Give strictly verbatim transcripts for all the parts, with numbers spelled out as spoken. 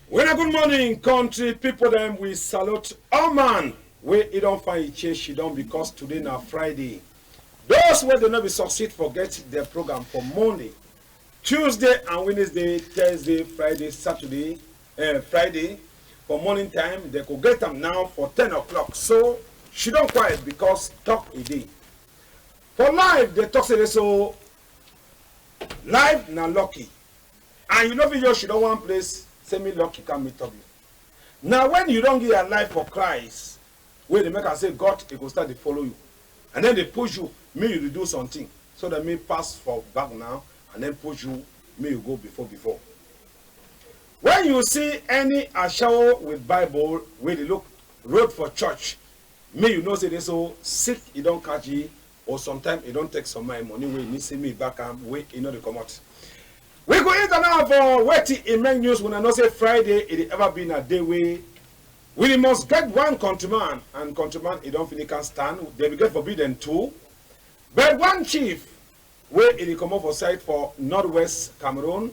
Well, good morning, country people dem. We salute all man wey e don find e chair sidon because today na Friday. Those wey dey no be succeed for get their program for Monday, Tuesday and Wednesday, Thursday, Friday, Saturday, eh, Friday for morning time, dem go get am now for ten o'clock. So sidon quiet because talk e dey. For life, dem talk say dey so life na lucky. And you no fit just sidon one place, say me lucky come meet up you. Na when you don give your life for Christ, wey dey make am say God e go start dey follow you, and then dey push you, make you dey do something, so that me pass for back now, and then push you, make you go before before. When you see any ashawo with Bible wey dey look road for church, make you know say dey so sick e don catch e, or sometime e don take some my money wey e need say me back am, wey e no dey comot. We go enter now for wetin e make news. Una know say Friday e dey ever be na day wey we dey must get one countryman, and countryman e don finish can stand. Dem be get forbidden too. But one chief wey e dey comot for side for northwest Cameroon,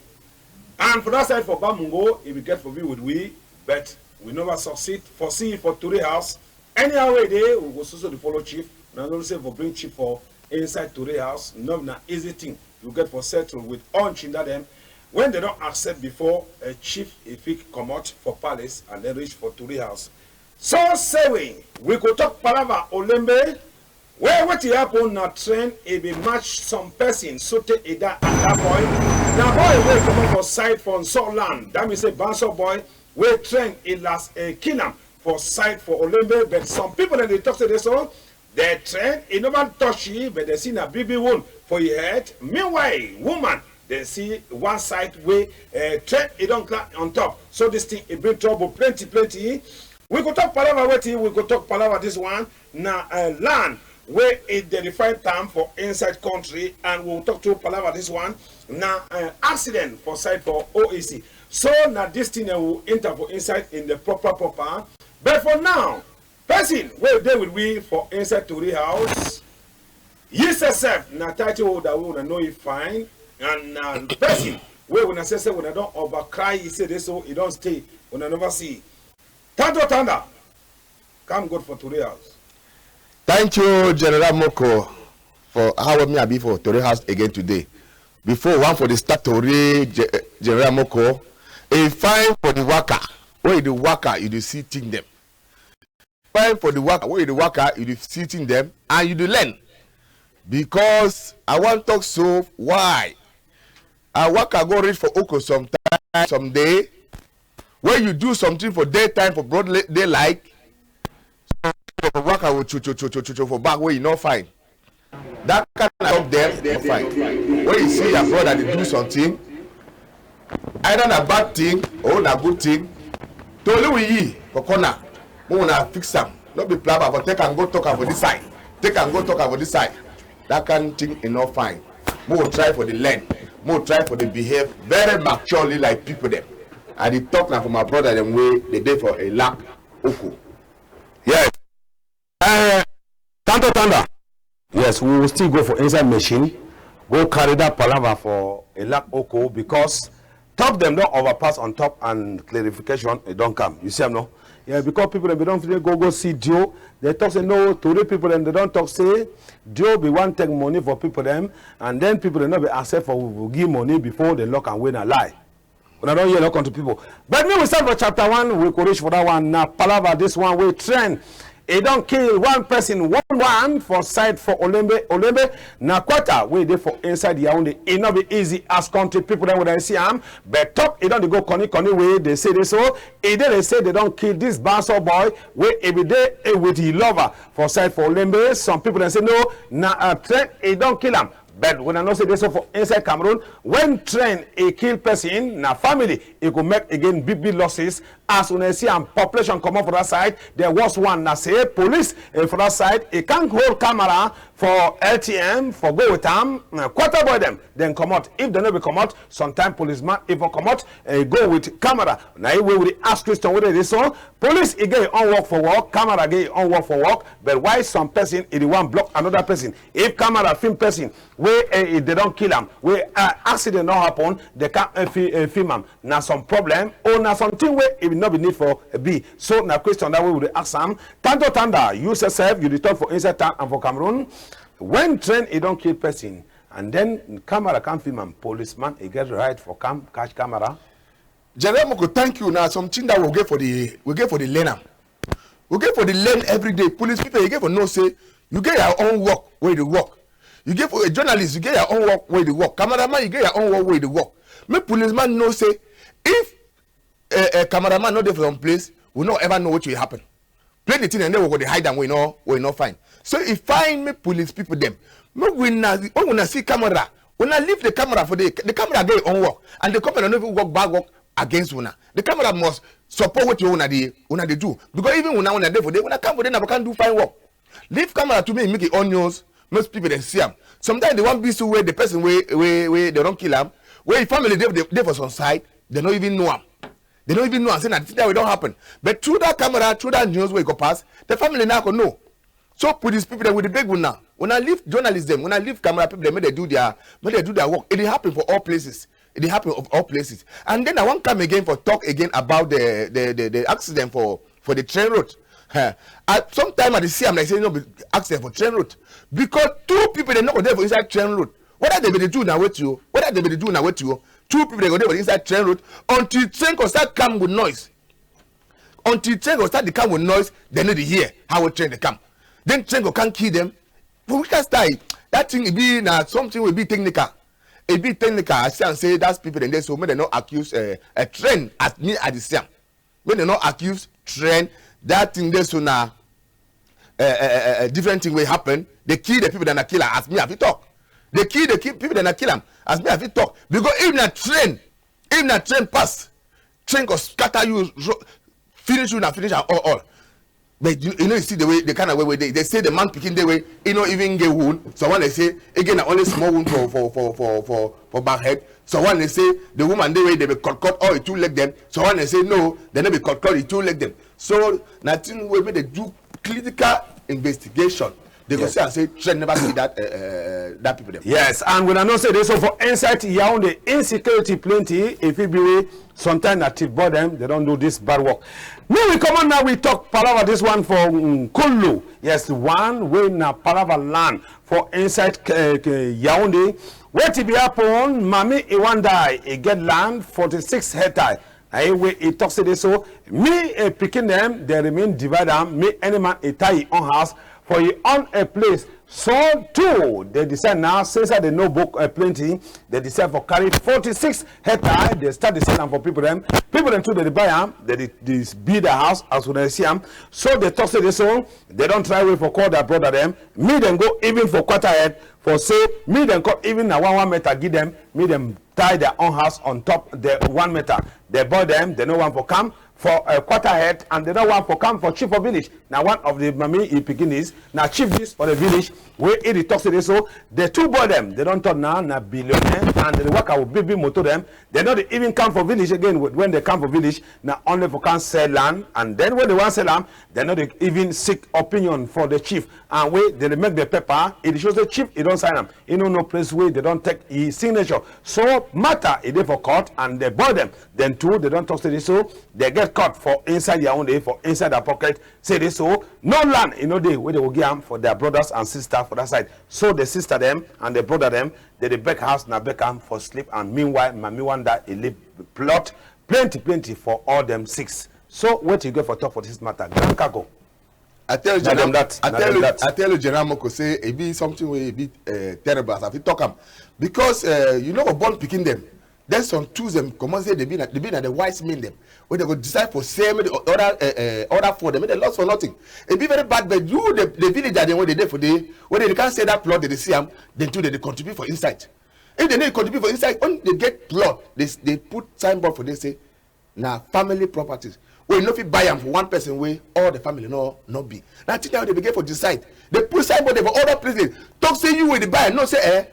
and for that side for Bamungo, e be get for be with we, but we never succeed for see for Tori House. Anyhow wey e dey, we go so so dey follow chief. Una know say for bring chief for inside Tori House, no be na easy thing you get for settle with all Nchinda dem. When dem don accept before, a chief e fit comot for palace and then reach for Tori House. So say we, we go talk palava Olembe. Well, wetin happen na train e be match some person sotey e die at that point. Na boy wey comot for side for Nso land, that mean say Banso boy wey train e last e kill am for side for Olembe, but some people dem dey talk say dey so the train e never touch e, but dem see na big big wound for e head. Meanwhile, woman dem see one side wey eh, train e don climb on top. So this thing e bring trouble plenty plenty. We go talk palava wetin, we go talk palava this one. Na eh, land wey e dey find am for inside country, and we go talk to palava this one. Na eh, accident for side for O E C. So na this thing eh, we enter for inside in the proper proper. But for now, person wey dey with we for inside Tori House, yi sef sef na title holder wey una know e fine, and na person wey una say say una don over cry, e say dey so e don stay, una never see. Tanto Tanda, come good for Tori House. Thank you, General Moko, for how me I be for Tori House again today. Before one for the start Tori, Ge-, General Moko, e fine for the waka. Wey you dey waka, you dey see thing dem. Fine for the waka. Wey you dey waka, you dey see thing dem, and you dey learn. Because I wan talk so why. I waka go reach for Oko sometime, some day. Wey you do something for daytime for broad la-, daylight, for waka with cho cho cho cho cho cho for back wey you no fine. That kind of talk dem no fine. When you see your brother dey do something, either na bad thing or na good thing, toli with yi for corner. Make una fix am. No be plaba for take am go talk am for this side. Take am go talk am for this side. That kind thing e no fine. Make we try for the learn. Make we try for the behave very maturely like people dem. I dey talk na for my brother dem wey dey dey for Elak Oko. Yes. Eh, Tanto Tanda. Yes, we will still go for inside machine, go carry that palava for Elak Oko because talk dem don overpass on top and clarification e don come. You see am, no? Yeah, because people dem be don fit go go see Dio. Dem talk say no, tori people dem, dem don talk say Dio be wan take money for people dem, and then people dem no be accept for we give money before dem lock am wey na lie. Una don hear, no, country people. But me, we start for chapter one, we go reach for that one. Na palava, this one wey trend. E don kill one person, one one for side for Olembe. Olembe na quarter wey dey for inside Yaoundé. E no be easy as country people dem wey dem see am. But talk e don dey go koni koni wey dey say dey so. E dey dey say dem don kill this Banso boy wey e be dey, eh, with him lover for side for Olembe. Some people dem say no, na a train e don kill am. But una know say dey so for inside Cameroon, when train e kill person, na family e go make again big big losses. As una see am, population comot for that side. The worst one na say police, eh, for that side, e can't hold camera for L T M for go with am. Uh, quarter boy dem, dem comot. If dem no be comot, sometime policeman e for comot, uh, go with camera. Na e wey we dey ask question wey dey dey so. Police e get e own work for work, camera get e own work for work, but why some person e dey wan block another person? If camera film person wey, eh, e dey don kill am, wey, uh, accident don happen, dey come, eh, fi-, eh, film am. Na some problem or na something wey e no be need for be? So na question that wey we dey ask am. Tanto Tanda, you sef, you dey talk for inside town and for Cameroon. When train e don kill person and then camera come film am, policeman e get right for come catch camera? General Moko, thank you. Na something that we get for the, we get for the learn am. We get for the learn every day. Police people, you get for know say you get your own work wey you dey work. You get for a journalist, you get your own work wey you dey work. Cameraman, you get your own work wey you dey work. Make policeman know say if a, a cameraman no dey for some place, we no ever know wetin will happen. Plenty thing and then we go dey hide am wey no, wey no find. So e fine make police people dem, make we na, when una see camera, una leave the camera for the, the camera get e own work, and the camera no fit work bad work against una. The camera must support wetin una dey, una dey do, because even una, una dey for there, una come for there na for come do fine work. Leave camera to me, make e own news, make people dem see am. Sometimes the one be so wey the person wey, wey, wey dey don kill am, wey e family dey, dey, dey for some side, dem no even know am. Dem no even know am say na the thing that wey don happen. But through that camera, through that news wey go pass, the family now go know. So police people dem, we dey beg una, una leave journalist dem, una leave camera people dem, make dem do their, make dem do their work. E dey happen for all places. E dey happen of all places. And then I wan come again for talk again about the, the, the, the accident for, for the train road. Eh, I, sometime I dey see am like say no be accident for train road. Because two people dem no go dey for inside train road. Whether dem be dey do na wetin o, whether dem be dey do na wetin o, two people dem go dey for inside train road until train go start come with noise. Until train go start dey come with noise, dem no dey hear how train dey come. Then train go come kill dem. For which kind style? That thing e be na something wey be technical. E be technical. I see am say that people dem dey so, make dem no accuse, eh, a train as me I dey see am. Make dem no accuse train. That thing dey so na, eh, eh, eh, eh, different thing wey happen. Dey kill the people dem na kill am as me I fit talk. Dey kill the ki-, people dem na kill am as me I fit talk. Because if na train, if na train pass, train go scatter you, ro-, finish you na finish am all, all. But you, you know, you see the way, the kind of way, way they, they say the man pikin dey wey e no even get wound. So when they say again, na only small wound for, for, for, for, for, for back head. So when they say the woman dey wey dey be cut, cut all the two leg dem. So when they say no, dem no be cut, cut the two leg dem. So na thing wey make dem do clinical investigation. Dem go see am say train never kill that, eh, eh, eh, that people dem. Yes, and we know say dey so for inside Yaoundé, insecurity plenty. If e be wey sometimes na thief boy dem, dem don do this bad work. Make we comot now, we talk palava this one for Nkulu. Yes, one wey na palava land for inside, eh, eh, Yaoundé. Wetin be happen? Mami e wan die, e get land forty-six hectare. Na e wey e talk say dey so, me, eh, pikin dem, dem remain divide am, make any man e tie e own house for e own, eh, place. So too, dem decide now, since dem no book, eh, plenty, dem decide for carry forty-six hectare, dem start dey sell am for people dem. People dem too, dem dey buy am, dem dey, dey build their house, as una see am. So dem talk say dey so, dem don try way for call their brother dem, make dem go even for quarter head, for say, make dem come even na one, one meter give dem, make dem tie their own house on top the one meter. The boy dem, dem no wan for come for, uh, quarter head, and dem no wan for come for chief of village. Na one of the mami e pikin is, na chief this for the village, wey e dey talk say dey so, the two boy dem, dem don turn now na billionaire, and dem dey waka with big, big motor dem. Dem no dey even come for village again. Wh-, when dem come for village, na only for come sell land, and then when dem wan sell am, dem no dey even seek opinion for the chief. And wey dem dey make the paper, e dey show say chief e don sign am. E no know place wey dem don take e signature. So matter e dey for court, and the boy dem, dem too, dem don talk say dey so, dem get court for inside Yaoundé, for inside their pocket. Say dey so, no land e no dey wey dem go give am for their brothers and sister for that side. So the sister dem and the brother dem, dem dey beg house na beg am for sleep, and meanwhile, mami wan die, e leave plot plenty, plenty for all dem six. So wetin you get for talk for this matter, Grand Cargo? I tell you, General, that. I tell you, I tell you, General Moko say e be something wey e be, eh, terrible as I fit talk am, because, eh, you no go born pikin dem. Then some two dem comot say dem be na, dem be na the wise men dem wey dem go decide for say make the o-, other, eh, eh, other four dem make dem lost for nothing. E be very bad, but you, the, the villager dem wey dey dey for there, wey dem dey come sell that plot, dem dey see am, dem too dem dey contribute for inside. If dem no contribute for inside, when dem get plot, dem, dem put signboard for there say na family properties. But you no fit buy am for one person wey all the family no, no be. Na thing wey dem begin for decide. Dem put signboard for other places. Talk say you wey dey buy am, no say, eh,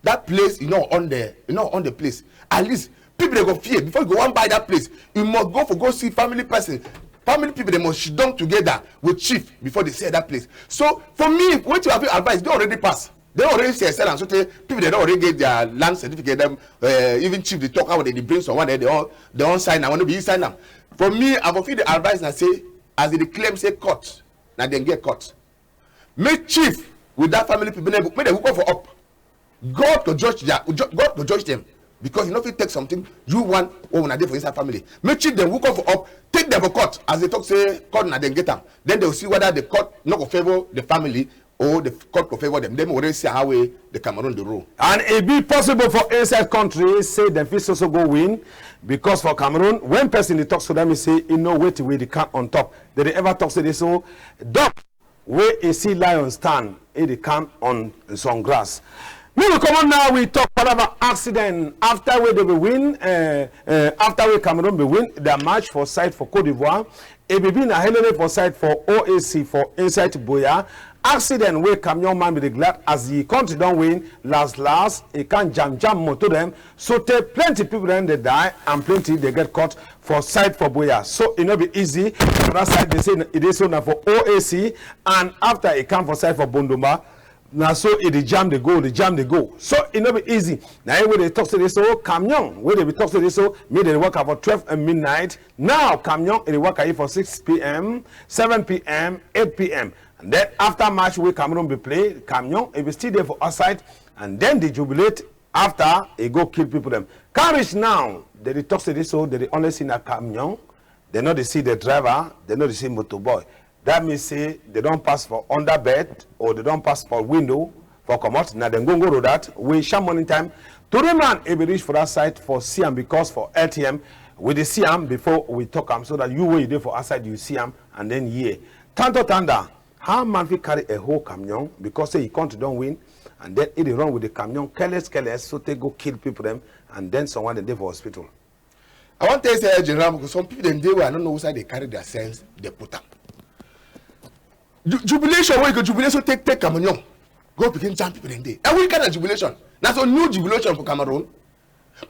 that place, you no own the, you no own the place. At least, people dem go fear. Before you go wan buy that place, you must go for go see family person. Family people, dem must sit down together with chief before dem sell that place. So, for me, wetin I fit advise, don already pass. Dem already sell, sell am, so tey people dem don already get their land certificate. Dem, eh, even chief dey talk how dem dey bring someone, dem, dem don, dem don sign am, wey no be he sign am. For me, I go fit dey advise na say, as dem dey claim say court, na dem get court. Make chief with that family people, make dem, make dem hook up for up. God go judge their, God go judge them, because you no fit take something you want wey una dey for inside family. Make chief dem hook up for up, take them for court, as dem talk say court na dem get am. Then dem go see whether the court no go favour the family or the court go favour them. Dem already see how wey the Cameroon dey rule. And e be possible for inside country say dem fit so so go win, because for Cameroon, when person dey talk so, that mean say e know wetin wey dey come on top. Dem dey ever talk say dey so, dog wey e see lion stand, e dey come on some grass. Make we comot now, we talk palava accident. After wey dem be win, eh, eh, after wey Cameroon be win their match for side for Côte d'Ivoire, e be be na helele for side for O A C for inside Buea. Accident wey camion man be dey glad as the country don win, last last, e come jam jam motor dem, so tey plenty people dem dey die and plenty dey get cut for side for Buea. So e no be easy for that side. Dem say e dey so na for O A C, and after e come for side for Bondomba, na so e dey jam dey go, dey jam dey go. So e no be easy. Na him wey dey talk say dey so camion wey dem be talk say dey so, make dem dey waka for twelve midnight. Now camion e dey waka yi for six P M, seven P M, eight P M. And then after match wey Cameroon be play, camion e be still dey for outside, and then dey jubilate. After e go kill people dem. Come reach now, dem dey talk say dey so, dem dey only see na camion. Dem no dey see the driver, dem no dey see motor boy. That mean say dem don pass for under bed or dem don pass for window for comot. Na dem go go road that wey sharp morning time. Tori man e be reach for that side for see am, because for L T M we dey see am before we talk am, so that you wey you dey for outside, you see am and then hear. Tanto tanda, how man fit carry a whole camion because say e country don win, and then e dey run with the camion careless careless, so tey go kill people dem, and then someone dem dey for hospital. I wan tell you say, General Moko, some people dem dey wey I no know which side dem carry their sense, dem put am. Ju-, jubilation wey you go jubilation, take, take camion, go begin jam people dem dey. And which kind of jubilation? Na so new jubilation for Cameroon.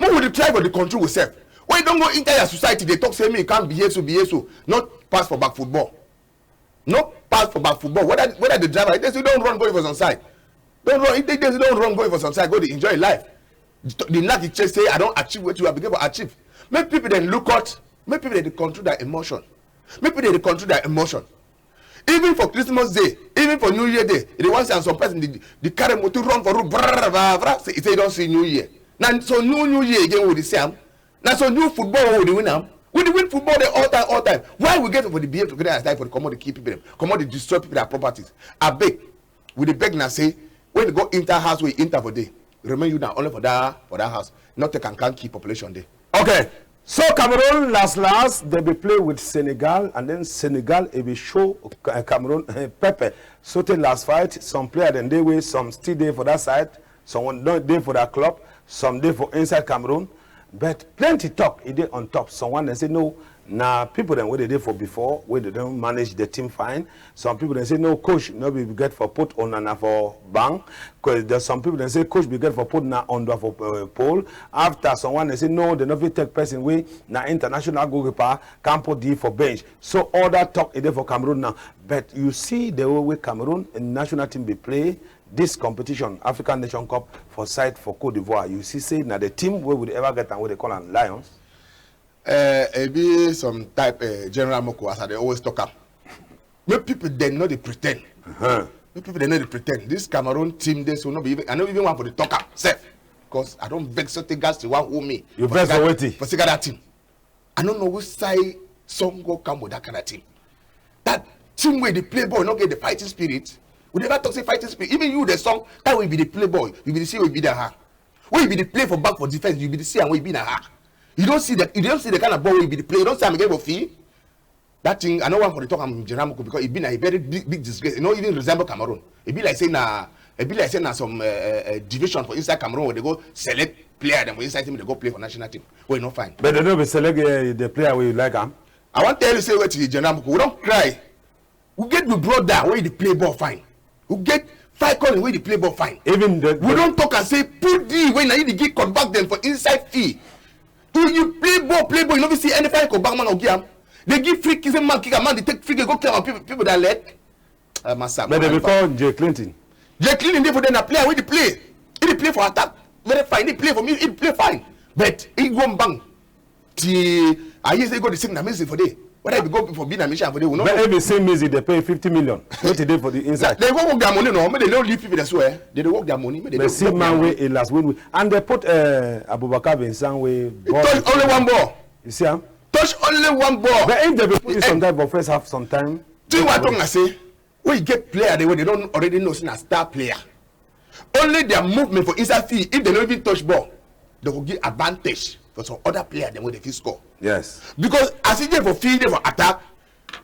Make we dey try for the country we sef. When you don go enter your society, dey talk say make you come behave so, behave so, no pass for back football. No pass for back football. Whether, whether the driver, e dey say don run go for some side. Don run, e dey say don run go for some side, go dey enjoy life. The, the knack e check say I don achieve wetin I begin for achieve. Make people dem look out. Make people dem dey control their emotion. Make people dem dey control their emotion. Even for Christmas Day, even for New Year Day, e dey wan see am, some person dey, dey carry motor run for road, brrr, brrr, brrr, say, e say e don see New Year. Na so new, new year again we dey see am. Na so new football we dey win am. We dey win football dey all time, all time. Why we get for the behave together as like for the comot dey kill people dem, comot dey destroy people their properties? Abeg, we dey beg na say when you go enter house wey you enter for day, remain you na only for that, for that house. No take am come kill population dey. Okay, so Cameroon last last dem be play with Senegal, and then Senegal e be show, uh, Cameroon, uh, pepper. So tey last fight, some player dem dey wey some still dey for that side, some don dey for their club, some dey for inside Cameroon. But plenty talk e dey on top. Someone dem say no, na people dem wey dey dey for before, wey dey don manage the team fine. Some people dem say no, coach no be get for put Onana for bank. 'Cause there's some people dem say coach be get for put na Ondua for, uh, pole. After someone dem say no, dem no fit take person wey na international goalkeeper come put the for bench. So all that talk e dey for Cameroon now. But you see the way wey Cameroon national team be play this competition, African Nation Cup, for side for Côte d'Ivoire, you see say na the team wey we dey ever get am, wey dey call am Lions. Uh, e be some type, uh, General Moko, as I dey always talk am. Make people dem no dey pretend. Uh-huh. Make people dem no dey pretend. This Cameroon team dey so no be even, I no even want for the talk am sef, 'cause I don vex so tey gas to wan hold me. You vex for wetin? For see that team. I no know which side song go come with that kind of team. That team wey dey play ball no get the fighting spirit. We never talk say fighting spirit. Even you, the song, that wey be the play ball, you be the see wey be the hand. Wey you be the play for back for defense, you be the see am wey be na hand. You don see the, you don see the kind of ball wey you be the play. You don see am again for field. That thing, I no want for the talk am General Moko because e be na a very big, big disgrace. E no even resemble Cameroon. E be like say na, e be like say na some, uh, uh, uh, division for inside Cameroon wey dey go select player dem for inside team, dey go play for national team. Wey no fine. But dem no be select, uh, the player wey you like am. I wan tell you say wetin, General Moko, we don cry. We get the brother wey dey play ball fine. We get Falcon wey dey play ball fine. Even the, we the don talk and say, put the way na you dey give cutback dem for inside field. You, you play ball, play ball, you no fit see any fine cutback man go give am. They give free kick, say man kick am, man dey take free kick go kill am, people, people that leg. Uh, massa, but they be call Jay Clinton. Jay Clinton dey for there, na player wey dey play. He dey play for attack very fine. He play for me, he play fine. But he go bang. Till I hear say he go dey sing na music for there. Whether he be go for be na musician for there, we no know. But if you see music, they pay fifty million. Wetin dey for the inside? They go work their money, no. Make they no leave people, that's where they dey work their money. Make they dey see work their money. Wey e last win, win. And they put, uh, Abubakar Vincent wey he touch only one ball. You see am? Touch only one ball. But if they be put him sometime for first half, sometime. Do you want to say? Wey get player dem wey they don already know say na star player. Only their movement for inside field, if they no even touch ball, they go give advantage for some other player dem wey they fit score. Yes. Because as e dey for field, dey for attack,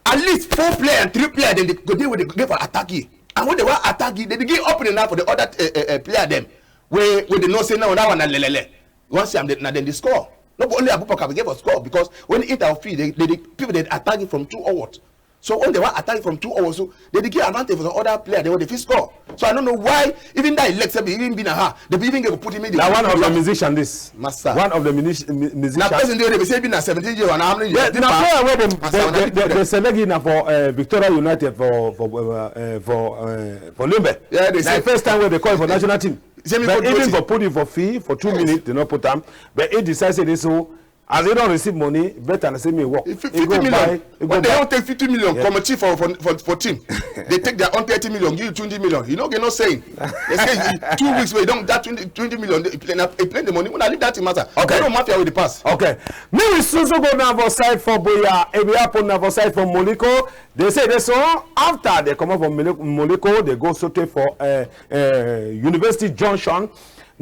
at least four player and three player dem dey go dey wey they dey for attack e. And when they wan attack e, they dey give opening now for the other, eh, eh, eh, player dem wey, wey they know say now that one na lelele. Once am, na dem dey score. No be only Abubakar be get for score because when e enter field, they, they, they, people dey attack e from two onward. So when they wan attack from two hours, so they dey give advantage for some other player, they wey they fit score. So I don't know why even that elect be even be na her. They be even get to put him in the. Na one of the musician this. Massa. One of the music-, mu-, musician. Na person dey, they be say be na seventeen years and how many years? Yeah, na player wey dem, they, they, they, they select him na for, uh, Victoria United for, for, uh, uh, for, uh, for Limbe. Yeah, they say first time wey they call for national team. But even for put him for field for two minutes, they no put am. But he decide say this so. As he don receive money, better na say me work. Fifty million. When they don take fifty million, committee for, for, for, for team. They take their own thirty million, give you twenty million. You no get no saying. They say you, two weeks wey you don that twenty, twenty million, they play, na, they play the money. Una leave that thing matter. Okay. No mafia wey dey pass. Okay. Me we soon soon go now for side for Buea. E be happen now for side for Morocco. They say they so after they comot for Mole-, Morocco, they go sotey for, uh, uh, University Junction.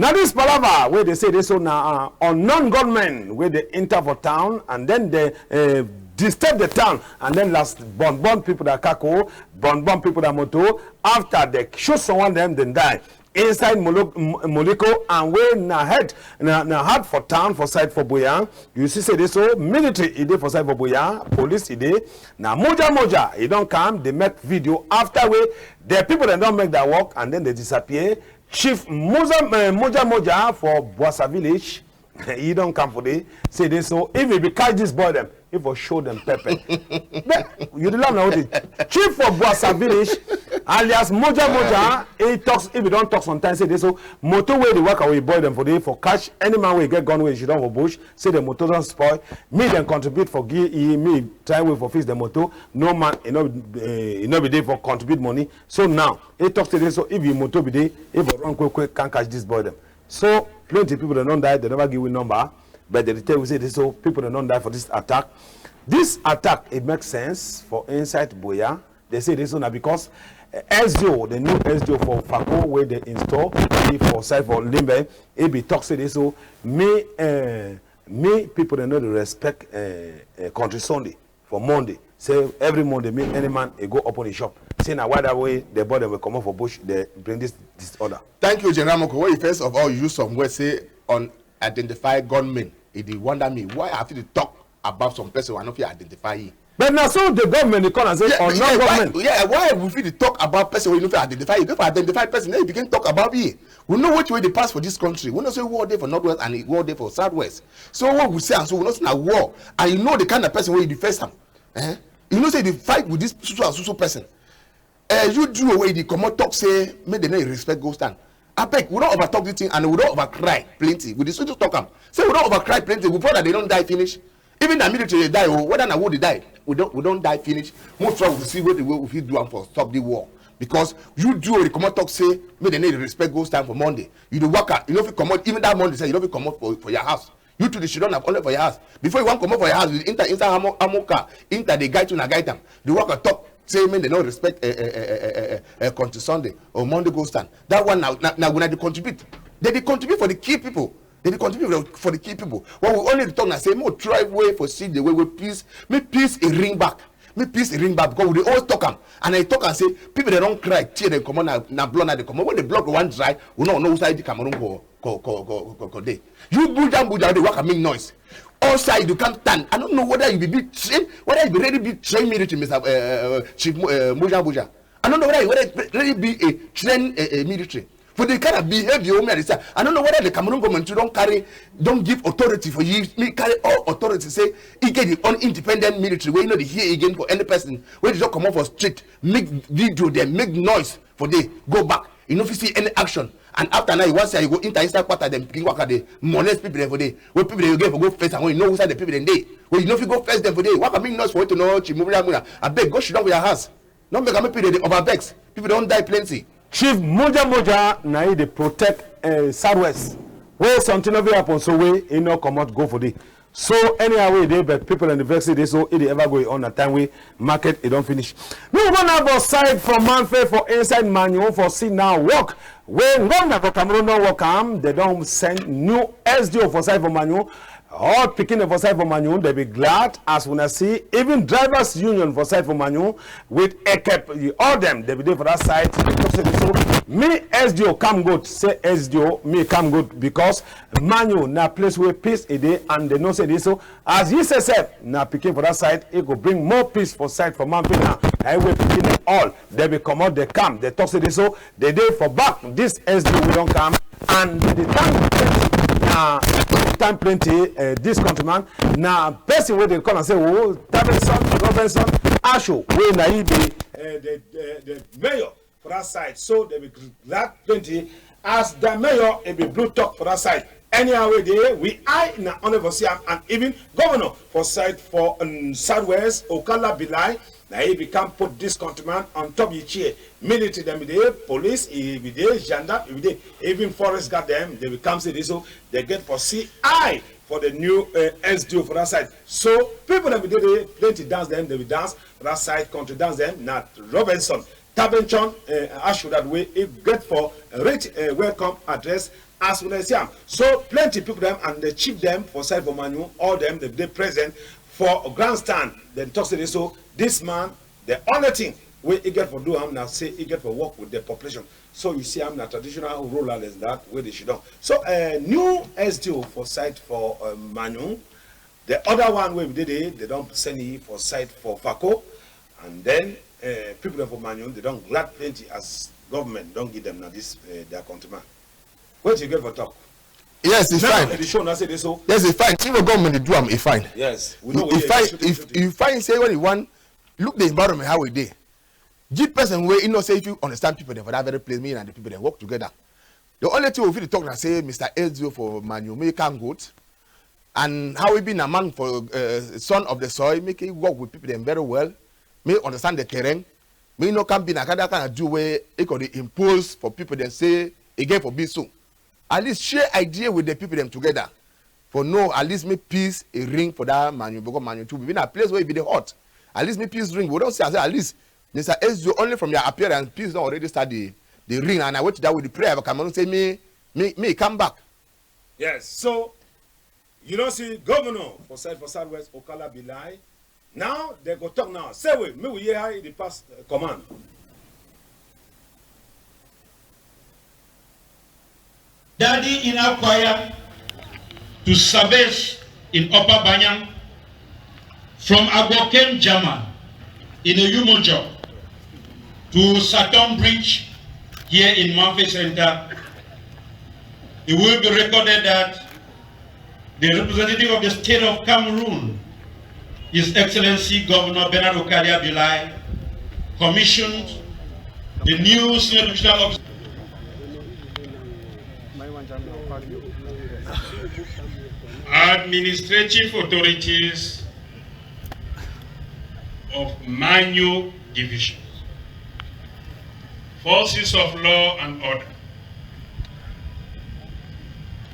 Now this palava wey they say they so na, uh, unknown gunmen wey they enter for town and then they, uh, disturb the town and then last burn burn people that kako, burn burn people that motor. After they shoot someone, them then die inside Molo-, M-, Morocco and wey na head na, na heart for town for side for Buea. You see say they so military e dey for side for Buea, police e dey. Na Moja Moja e don come, they make video after wey the people dem don make their work and then they disappear. Chief Muza, eh, Moja Moja for Buasa village, he don come for dey say they so if e be catch this boy dem, he for show them pepper. But you dey laugh na wetin? Chief for Buasa village, alias Moja Moja, he talks, if he don talk sometimes say they so motor wey dey waka with boy dem for dey for catch any man wey get gun wey she don for bush, say the motor don spoil. Me dem contribute for give e, me try way for fix the motor. No man, e no, eh, e no be dey for contribute money. So now, he talk say they so if e motor be dey, he for run quick quick, can catch this boy dem. So plenty people dem don die, they never give we number, but they dey tell we say they so people dem don die for this attack. This attack, it makes sense for inside Buea. They say this one na because, eh, S D O, the new S D O for Fako wey they install, he for side for Limbe, he be talk say this so me, eh, me people dem no dey respect, eh, eh, country Sunday. For Monday. Say every Monday, me, any man, e go open his shop. Say na why that way the boy dem wey comot for bush, they bring this disorder. Thank you, General Moko. Wey first of all, you use some words say unidentified gunmen. E dey wonder me why I fit dey talk about some person wey I no fit identify him. But na so the government dey call am say unknown gunmen. Yeah, why we fit dey talk about person wey you no fit identify? You go for identify person, then you begin talk about him. We know wetin wey dey pass for this country. We know say war dey for Northwest and war dey for Southwest. So what we say am so, we know say na war. And you know the kind of person wey you dey face am. Eh? You know say you dey fight with this so so and so so person. Eh, you do wey you dey comot talk say make dem no dey respect gold stand. Abeg, we don over talk this thing and we don over cry plenty. We dey so so talk am. Say we don over cry plenty. We brother dem don die finish. Even na military dey die o, whether na who dey die, we don, we don die finish. Most of we see wetin wey we fit do am for stop the war. Because you do wey you comot talk say make dem no dey respect gold stand for Monday. You dey waka, you no fit comot. Even that Monday sef, you no fit comot for, for your house. You too dey sit down na only for your house. Before you wan comot for your house, you enter inside armor, armor car, enter dey guide you na guide am. The worker talk say make dem no respect, eh, eh, eh, eh, eh, eh, eh, country Sunday or Monday gold stand. That one na, na, na una dey contribute. They dey contribute for the key people. They dey contribute for the, for the key people. What we only dey talk na say make we try way for see the way wey peace, make peace e ring back. Make peace e ring back because we dey always talk am. And I talk am say people dem don cry, tear dem comot, na, na blood na dey comot. When the blood go wan dry, we no know which side the Cameroon go, go, go, go, go, go dey. You buja buja dey waka make noise. All side you come stand. I don't know whether you be, be trained, whether you be really be trained military, Mister Uh, uh, uh, Chief Mo- uh, Moja Moja. I don't know whether you whether really be a trained uh, uh, military. For the kind of behavior wey me I dey see, I don't know whether the Cameroon government too don carry, don give authority for you. Me carry all authority say e get the own independent military wey you no dey hear again for any person wey dey just comot for street, make video dem, make noise for dey, go back. You no fit see any action. And after now, you wan say you go enter inside quarter dem, begin waka dey molest people dem for dey. Wey people dem get for go face am, wey you know who side the people dem dey. Wey you no fit go face dem for dey. Waka make noise for wetin no Chief Moja Moja. Abeg, go sit down for your house. No make am make people dey over vex. People don die plenty. Chief Moja Moja na e dey protect eh, Southwest. Wey something no fit happen so wey e no comot go for dey. So anyhow wey e dey, but people dem dey vex say dey so e dey ever go e own na time wey market e don finish. Make we go now for side for Mamfe for inside Manyung for see now work wey governor for Cameroon don work am. Dem don send new S D O for side for Manyung. All pikin dem for side for Manyung, dem be glad as wuna see. Even drivers union for side for Manyung with Ekep, all dem, dem be dey for that side. Dem talk say dey so me S D O come good, say S D O me come good because Manyung na place wey peace e dey, and dem know say dey so as yi say sef na pikin for that side, e go bring more peace for side for Mamfe now. Na e wey pikin dem all dem be comot, dem come, dem talk say dey so dem dey for back this S D O wey don come, and dem dey thank plenty, na thank plenty eh, this countryman, na person wey dey call am say oh Tabenson Robinson Asho, wey na e be eh, the, the, the mayor for that side. So dem be glad plenty as the mayor e be blue talk for that side. Anyhow wey dey, we eye na only for see am, and even governor for side for um, Southwest, Okala Bilai, na e be come put this countryman on top yi chair. Military dem be dey, police e be dey, gendarme e be dey, even forest guard dem, dem be come say dey so dem get for see eye for the new uh, S D O for that side. So people dem be dey, dey plenty dance dem, dem be dance for that side, country dance dem, na Robinson Tabenchon uh, Ashu that wey e get for rich uh, welcome address as wuna see am. So plenty people dem and the chief dem for side for Manyung, all dem dem dey present for grandstand. Dem talk say dey so this man, the only thing wey e get for do am na say e get for work with the population. So you see am na traditional ruler like that wey dey sit down. So uh, new S D O for side for uh, Manyung, the other one wey be dey dey, dem don send yi for side for Fako, and then uh, people dem for Manyung dem don glad plenty as government don give dem na this uh, their countryman. Wetin you get for talk? Yes, e fine. Now the show na say dey so. Yes, e fine. If the government dey do am, e fine. Yes, we know e fine. If you find say when you wan look the environment how e dey, give person wey e know say if you understand people dem for that very place, make you and the people dem work together. The only thing we fit talk na say Mister S D O for Manyung, make e come good. And how e be na man for uh, son of the soil, make e work with people dem very well, make e understand the terrain, make e no come be na kind that kind of do wey e go dey impose for people dem say e get for be so. At least share idea with the people dem together. For no, at least make peace e ring for that Manyung, because Manyung too be na place wey e be dey hot. At least make peace ring. We don see am say at least Mister S D O, only from your appearance, peace don already start the the ring. And I wait that with the prayer for Cameroon say me me me come back. Yes, so you don see governor for side for Southwest, Okala Bilai. Now dem go talk now. Say wey make we hear how e dey pass uh, command. Daddy in Akwaya to Sabesh in Upper Banyang, from Agbokem Jama in Eyumojo to Satom Bridge here in Mamfe Center. It will be recorded that the representative of the state of Cameroon, His Excellency Governor Bernard Okalia Bilai, commissioned the new senior divisional officer. Administrative authorities of Manyung Division, forces of law and order,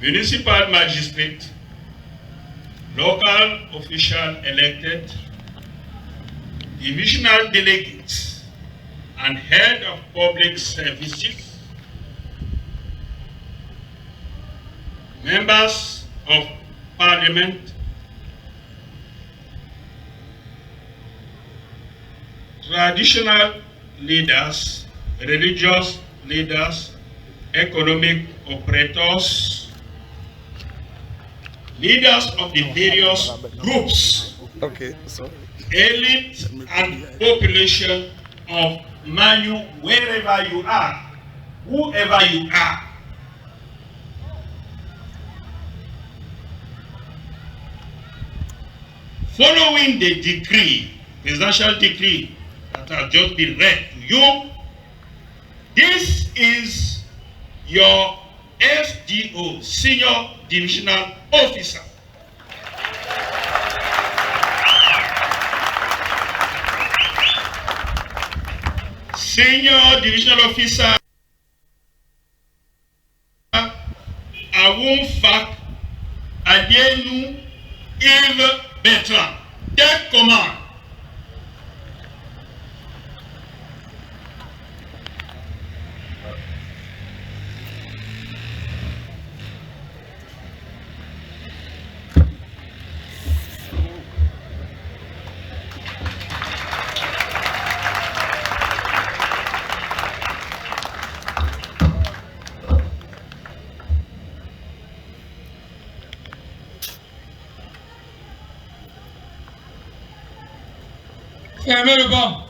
municipal magistrate, local official elected, divisional delegates, and head of public services, members of parliament, traditional leaders, religious leaders, economic operators, Leaders of the various groups, okay, so elite and population of Manyu, wherever you are, whoever you are. Following the decree, presidential decree that has just been read to you, this is your S D O, Senior Divisional Officer. Senior Divisional Officer Awungfak Adienu Yves Bertrand, take command. Fermez le banc.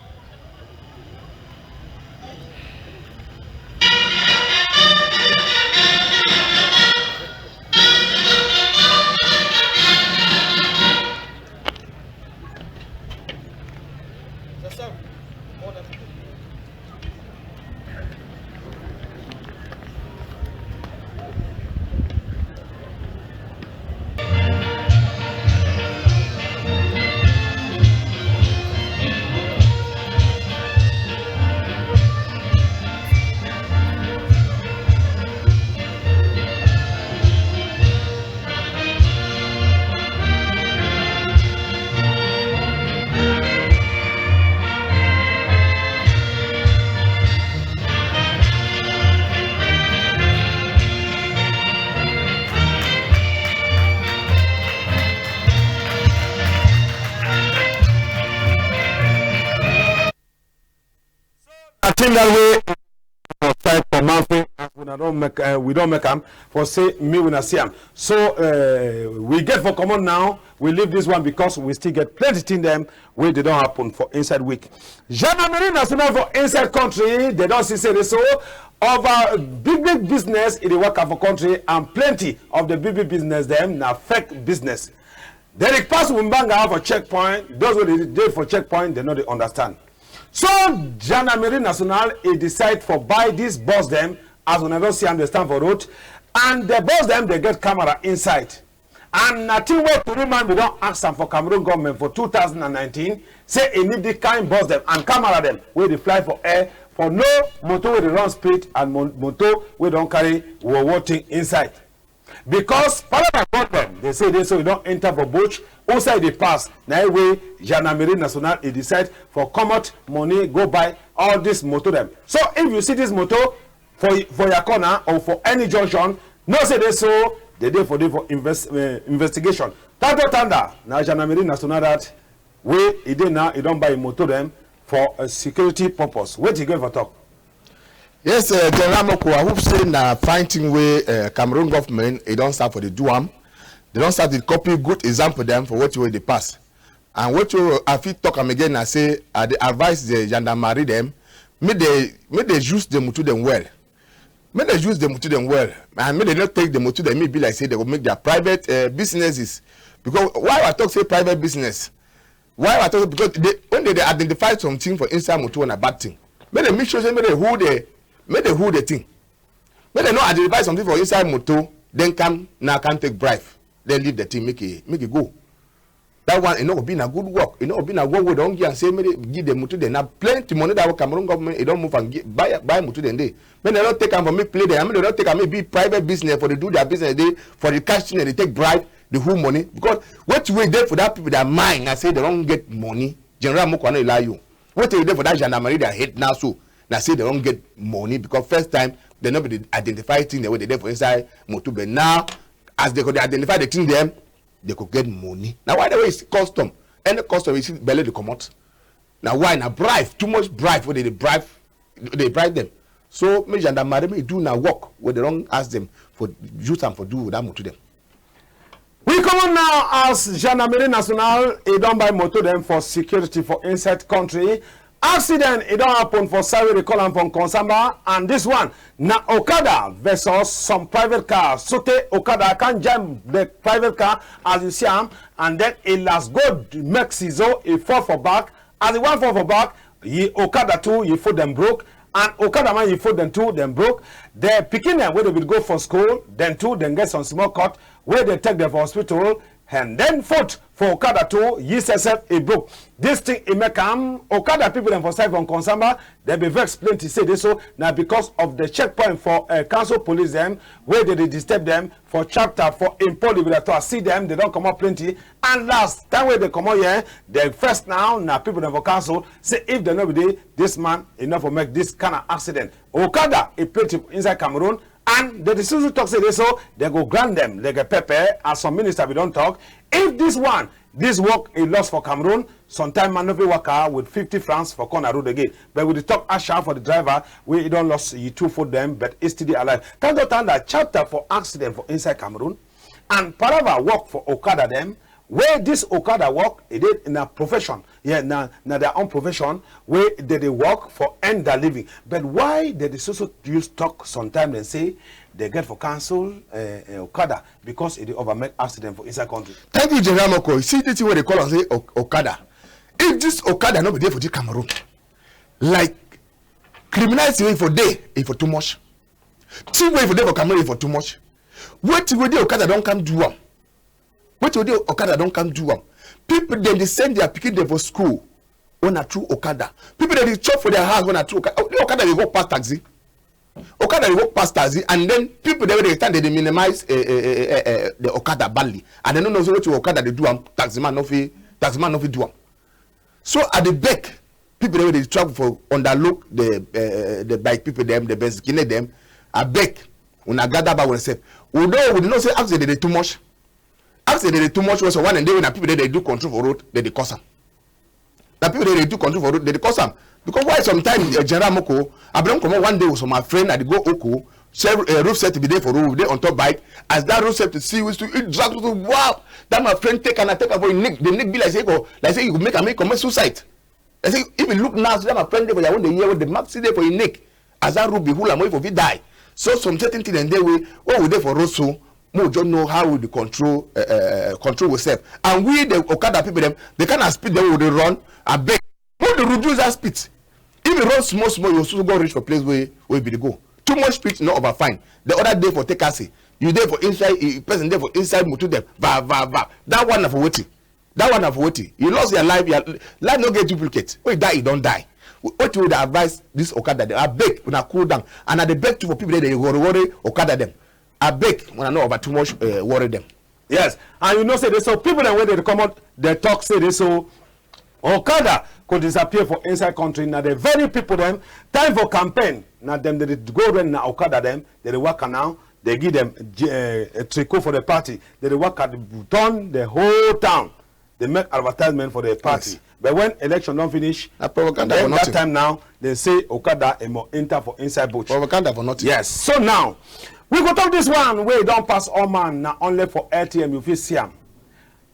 I think that way for side for Mamfe, as we don make, uh, we don make am for say me we na see am. So uh, we get for comot now. We leave this one because we still get plenty thing dem wey dey don happen for inside week. Gendarmerie Nationale for inside country, dey don see say dey so over big big business e dey waka for country, and plenty of the big big business dem na fake business. Dem dey pass Wimbanga for checkpoint. Those wey dey dey for checkpoint, dem no dey understand. So Gendarmerie Nationale e decide for buy this bus dem, as una don see am dey stand for road, and the bus dem dey get camera inside. And na thing wey tori man bin don ask am for Cameroon government for two thousand and nineteen, say e need the kind bus dem and camera dem wey dey fly for air for know motor wey dey run speed and mo-, motor wey don carry wowo thing inside. Because palava gun dem dey say dey so e don enter for bush, who side dey pass, na e wey Gendarmerie Nationale e decide for comot money go buy all this motor dem. So if you see this motor for, for your corner or for any junction, know say dey so dey dey for dey for invest-, eh, investigation. Tanto Tanda na Gendarmerie Nationale that wey e dey now, e don buy motor dem for a security purpose. Wetin you get for talk? Yes, uh, General Moko, I hope say na fine thing wey, uh, Cameroon government e don start for dey do am. Dey don start dey copy good example dem for wetin wey dey pass. And wetin wey I fit talk am again na say I dey advise the gendarmerie dem, make dey, make dey use the motor dem well. Make dey use the motor dem well, and make dey no take the motor dem make e be like say dey go make their private, uh, businesses. Because why I talk say private business? Why I talk? Because dey, when dey dey identify something for inside motor na bad thing. Make dey make sure say make dey hold the, make dey hold the thing. Make dey no identify something for inside motor, then come now come take bribe, then leave the thing make e, make e go. That one e no go be na good work. E no go be na work wey dey don give am say make dey give the motor dem. Na plenty money that Cameroon government e don move and gi-, buy, buy motor dem dey. Make dey no take am for make play dem. Make dey no take am make be private business for dey do their business dey, for dey cash thing dem dey take bribe the whole money. Because wetin wey dey for that people their mind na say dey don get money. General Moko, I no lie you. Wetin wey dey for that gendarmerie their head now so na say dey don get money, because first time dey no be dey identify thing dem wey dey dey for inside motor, but now as dey go dey identify the thing dem, dey go get money. Na why the way you see custom, any custom you see belle dey comot. Na why na bribe, too much bribe wey dey dey bribe, dey bribe dem. So make gendarmerie make e do na work wey dey don ask dem for use am for do that motor dem. We E comot now as Gendarmerie Nationale e don buy motor dem for security for inside country. Accident e don happen for side wey dey call am for Nkongsamba, and this one na okada versus some private car. Sotey okada come jam the private car as you see am, and then e last go make sizo, e fall for back. As e wan fall for back, yi okada too, yi foot dem broke, and okada man, yi foot dem too, dem broke. The pikin dem wey dey bin go for school, dem too, dem get some small cut wey dey take dem for hospital, and then foot for okada too, yi sef sef e broke. This thing e make am, okada people dem for side for Nkongsamba, dem be vex plenty, say dey so na because of the checkpoint for, eh, council police dem wey dey dey disturb dem for chapter for Impoli Biratwa. See dem, dey don comot plenty. And last time wey dey comot here, the first now na people dem for council say if dem no be dey, this man e no for make this kind of accident. Okada e plenty inside Cameroon, and dey dey still talk say dey so dey go grant dem like a pepper, as some minister be don talk. If this one, this work e loss for Cameroon, sometime man no fit waka with fifty francs for corner road again. But we dey talk asha for the driver wey e don loss yi two foot dem, but e still dey alive. Tando Tanda chapter for accident for inside Cameroon, and palava work for okada dem. Wey this okada work, e dey na profession. Yeah, na, na their own profession wey dey dey work for earn their living. But why dey dey so so use talk sometime dem say dey get for cancel, eh, eh, okada because e dey over make accident for inside country. Thank you, General Moko. You see the thing wey dey call am say o-, okada. If this okada no be dey for the Cameroon, like, criminality wey for dey, e for too much. Thing wey for dey for Cameroon, e for too much. Wetin wey dey okada don come do am. Wetin wey dey okada don come do am. People dem dey send their pikin dem for school. Wey na through okada. People dem dey chop for their house wey na through okada. Oh, the okada dey go pass taxi. Okada dey go pass taxi, and then people dem wey dey stand, dey dey minimize, eh, eh, eh, eh, eh, the okada badly, and dem no know say wetin okada dey do am, taxi man no fit, taxi man no fit do am. So I dey beg people dem wey dey travel for underlook the, eh, the bike people dem, the bicycle dem. I beg, una gather back una sef. We know, we know say accident dey too much. Accident dey too much. Wey some one dem dey wey na people dem dey do control for road, dem dey cause am. Na people dem dey do control for road, dem dey cause am. Because why sometimes, eh, General Moko, I be don comot one day with some my friend, I dey go Oku, say, eh, road safety be dey for road, we dey on top bike. As that road safety see we too, e drag we too, wow! That my friend take am, I take am for yi neck. The neck be like say e go, like say e go make am, make e commit suicide. I say, if you look now, see that my friend dey for your own, the year wey the mark still dey for yi neck. As that rope be hold am, wey for fit die. So some certain thing dem dey wey, wey we dey for road so, make we just know how we dey control, eh, eh, eh, control we sef. And we, the okada people dem, the kind of speed dem we dey run, abeg, make dey reduce that speed. If you run small small, you soon go reach for place wey, wey be dey go. Too much speed no over fine. The other day for Tekase, you dey for inside, eh, person dey for inside motor dem, va va va. That one na for wetin? That one na for wetin? You lost your life. Your life no get duplicate. When you die, you don die. Wetin we dey advise this okada dem? Abeg, una cool down. And I dey beg too for people dem dey worry worry okada dem. Abeg, una no over too much, eh, worry dem. Yes, and you know say dey so people dem wey dey comot, dey talk say dey so okada go disappear for inside country. Na the very people dem, time for campaign, na dem dey go rent na okada dem, dey dey waka now. Dey give dem, eh, tricot for the party. Dey dey waka turn the whole town. Dey make advertisement for the party. Yes. But when election don finish, na propaganda for nothing. Then that time now, dem say okada e must enter for inside bush. Propaganda for nothing. Yes. So now, we go talk this one wey don pass all man, na only for L T M you fit see am.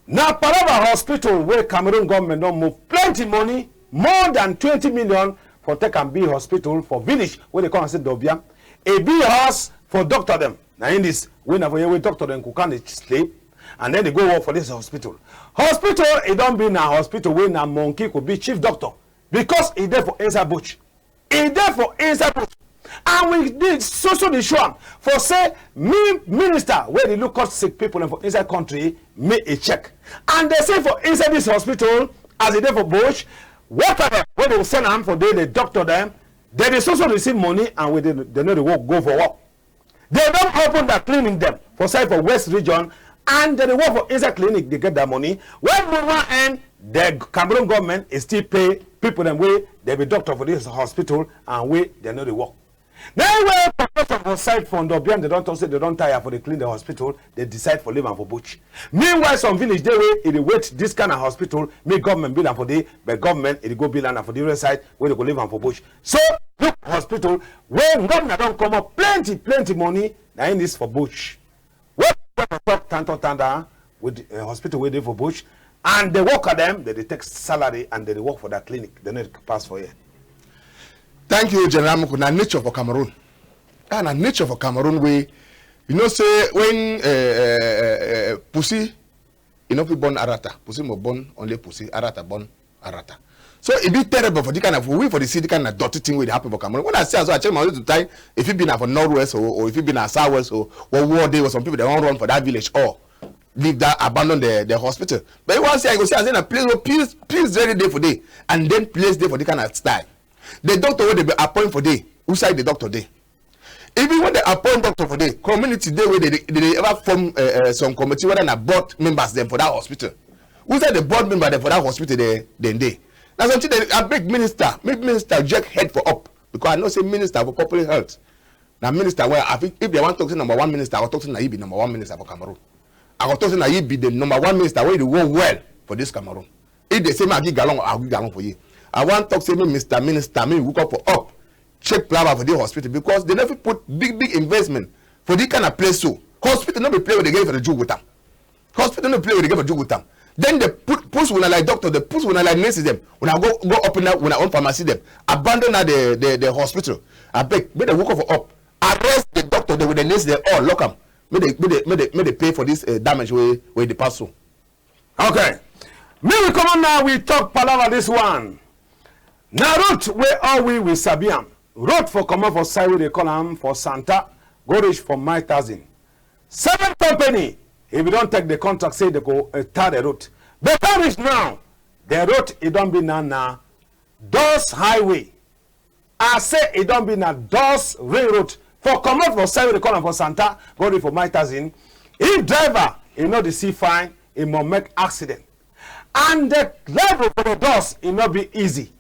Na palava hospital wey Cameroon government don move plenty money, more than twenty million, for take am build hospital for village wey dey call am say Dobiam. E build house for doctor dem. Na in this wey na for here wey doctor dem go come dey sleep, and then dey go work for this hospital. Hospital, e don be na hospital wey na monkey go be chief doctor because e dey for inside bush. E dey for inside bush. And we dey so so dey show am for say me minister wey dey look out sick people dem for inside country, me e check. And dey say for inside this hospital, as e dey for bush, worker dem wey dey send am for dey the doctor dem, dey dey so so dey see money and we dey, dey no dey work, go for work. Dey don open their clinic dem for side for West Region, and dey dey work for inside clinic, dey get their money. When we wan end, the Cameroon government e still pay people dem wey dey be doctor for this hospital and wey dey no dey work. Na im wey population for side for Ndobian, dey don talk say dey don tire for dey clean the hospital, dey decide for leave am for bush. Meanwhile, some village dey wey e dey wait this kind of hospital, make government build am for dey, but government e dey go build am for different side wey dey go leave am for bush. So, look hospital wey government don comot plenty, plenty money, na im this for bush. Wey government talk tanto tanda, wey dey, eh, hospital wey dey for bush, and the worker dem, dem dey take salary and dem dey work for that clinic. Dem no dey pass for here. Thank you, General Muku. Na nature for Cameroon. Ah, na nature for Cameroon wey, you know say when, eh, eh, eh, eh, pussy, e no fit born arata. Pussy must born only pussy. Arata born arata. So e be terrible for this kind of, we for the city, kind of dirty thing wey dey happen for Cameroon. When I see am so, I check my own time. If e be na for northwest o, or if e be na southwest o, or war dey, or some people dem wan run for that village or leave that, abandon the, the hospital. But you wan see, I go see, I say na place wey pills, pills really dey for dey, and then place dey for this kind of style. The doctor wey dem be appoint for dey, which side the doctor dey? Even when dem appoint doctor for dey, community dey wey dem dey, dem dey ever form, eh, eh, some committee, whether na board members dem for that hospital. Which side the board member dem for that hospital dey, dem dey? Na something dem, I beg minister, make minister check head for up, because I know say minister for public health, na minister wey I fit, if dem wan talk say number one minister, I go talk say na yi be number one minister for Cameroon. I go talk say na yi be the number one minister wey dey work well for this Cameroon. If dem say make I give galon, I give galon for you. I wan talk say make Mister Minister, make e wake up for up, check palava for the hospital, because dem no fit put big, big investment for this kind of place so. Hospital no be play wey dem get for the joke with am. Hospital no play wey dem get for joke with am. Then dem put, put wuna like doctor, dem put wuna like nurses dem. Wuna go, go open up wuna own pharmacy dem. Abandon na the, the, the hospital. I beg, make dem wake up for up. Arrest the doctor dem with the nurses dem, all lock am. Make dem, make dem, make dem, make dem pay for this, eh, damage wey, wey dey pass so. Okay. Make we comot now, we talk palava this one. Na road wey all we, we sabi am. Road for comot for side wey dey call am for Santa, go reach for Mile Thousand. Seven company, if you don take the contract, say dem go, eh, tar the road. But don reach now, the road, e don be na, na dust highway. I say e don be na dust ring road for comot for side wey dey call am for Santa, go reach for Mile Thousand. If driver, e no dey see fine, e must make accident. And the level for the dust, e no be easy.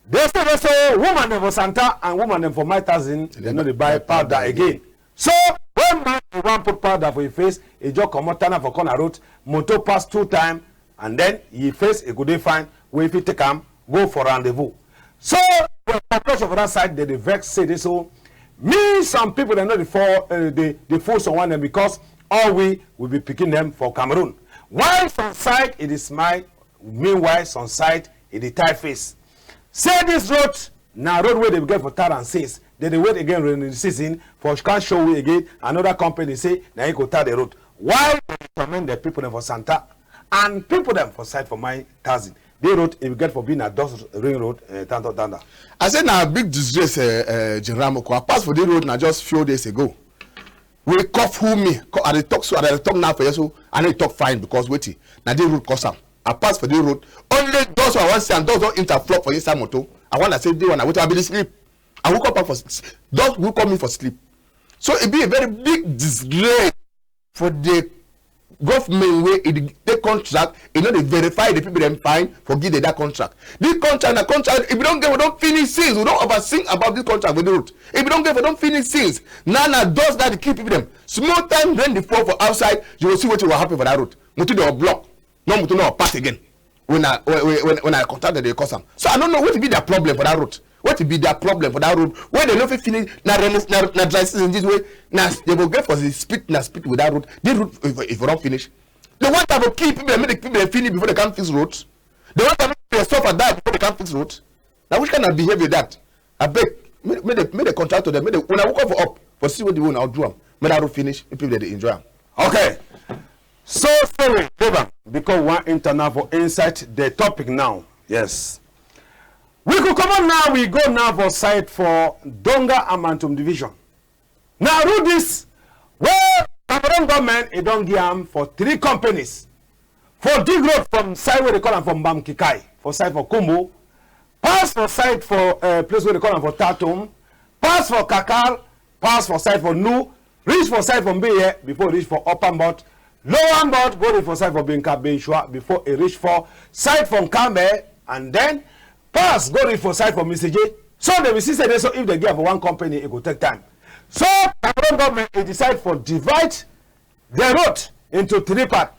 Dem say, dem say woman dem for Santa and woman dem for Mile Thousand, dem no dey buy powder again. So when man e wan put powder for yi face, e just comot tana for corner road, motor pass two time, and then yi face e go dey fine, wey fit take am go for rendezvous. So the population for that side, dem dey vex say this, so me, some people dem no dey fall, eh, dey, dey fool some one dem, because all we, we be pikin dem for Cameroon. While some side e dey smile, meanwhile some side e dey tie face. Say this road na road wey dem get for tar am since. Dem dey wait again rainy season for come show we again. Another company say na e go tar the road. Why dem dey torment the people dem for Santa and people dem for side for Mile Thousand? The road e get for be na dust ring road, eh, tanto tanda. I say na big disgrace, eh, eh, General Moko. I pass for the road na just few days ago. We cough who me. Co-, I dey talk so, I dey talk now for you so. I no dey talk fine because wetin? Na the road cause am. I pass for the road. Only those wey I wan see am, those don interflow for inside motor. I wan say, dey one, wetin I be dey sleep. I wake up for s-, s-, those who call me for sleep. So e be a very big disgrace for the government wey e dey take contract, e no dey verify the people dem fine for give them that contract. The contract na contract, if you don get, we don finish since, we don over sing about this contract for the road. If you don get, we don finish since. Now na dust that dey kill people dem. Small time rain dey fall for outside, you go see wetin go happen for that road. Motor dey block. No motor no pass again. When I, when, when, when I contact dem, dem cause am. So I no know wetin be their problem for that road. Wetin be their problem for that road? Wey dem no fit finish, na rain, na, na dry season this way. Na dem go get for the speed, na speed with that road. The road, if, if you don finish, dem want am for kill people, make the people dem finish before dem come fix road. Dem want am make people suffer, die before dem come fix road. Na which kind of behavior that? I beg, make, make the, make the contractor dem, make the, when I wake up for up, for see what the one I'll do am. Make that road finish, make people dem dey enjoy am. Okay. So, sorry, Deba, because we wan enter now for inside the topic now. Yes. We go comot now, we go now for side for Donga and Mantung division. Na road this wey Cameroon government e don give am for three companies for dig road from side wey dem call am for Mbam Kikai, for side for Kumbo, pass for side for, eh, place wey dem call am for Tatum, pass for Kakal, pass for side for Nu, reach for side for Mbiye before e reach for Upper Mbot, Lower Mbot, go reach for side for Binka Binshua before e reach for side for Nkambe, and then pass go reach for side for Miseje. So dem be see say dey so if dem give am for one company, e go take time. So Cameroon government e decide for divide the road into three part.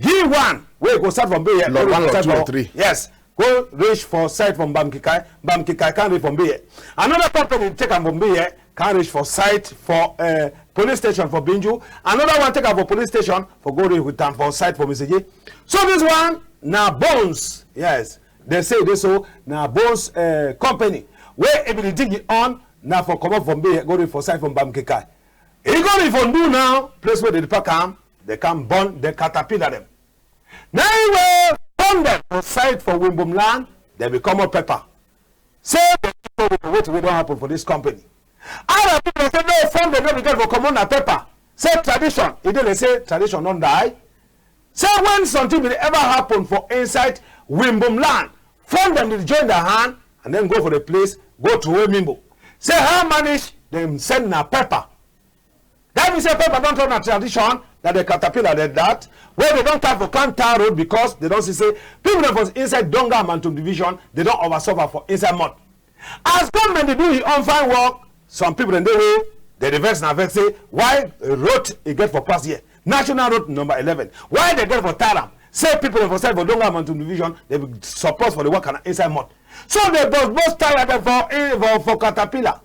Give one wey go start from Mbiye, lot go one, lot two, lot three. Yes, go reach for side from Mbam Kikai, Mbam Kikai come reach for Mbiye. Another company take am from Mbiye, come reach for side for, eh, police station for Binju. Another one take am for police station for go reach with am for side for Miseji. So this one na Bones. Yes, they say this so na Bones uh, company. Where e be dey dig e own na for comot from there go reach for side for Mbamkekai. E go reach for Ndu now, place where they pack am, they come burn the caterpillar dem. Na e wey burn dem for side for Wimbum land, dem be comot pepper. Say the people with wetin wey don happen for this company. Other people say no, form dem no be get for comot na pepper. Say tradition, e dey dey say tradition don die. Say when something bin ever happen for inside Wimbum land, form dem dey join their hand and then go for the place, go throway mimbo. Say how manage dem send na pepper. That mean say pepper don turn na tradition, na the caterpillar like that, wey dem don tie for come tar road because dem don see say people dem for inside Donga and Mantung division, dem don over suffer for inside mud. As government dey do e own fine work, some people dem dey wey dem dey vex na vex say why road e get for pass here, national road number eleven, why dem get for tar am? Say people dem for side for Donga and Mantung division, dem be suppose for dey waka na inside mud. So dem burst burst tire dem for eh, for for caterpillar.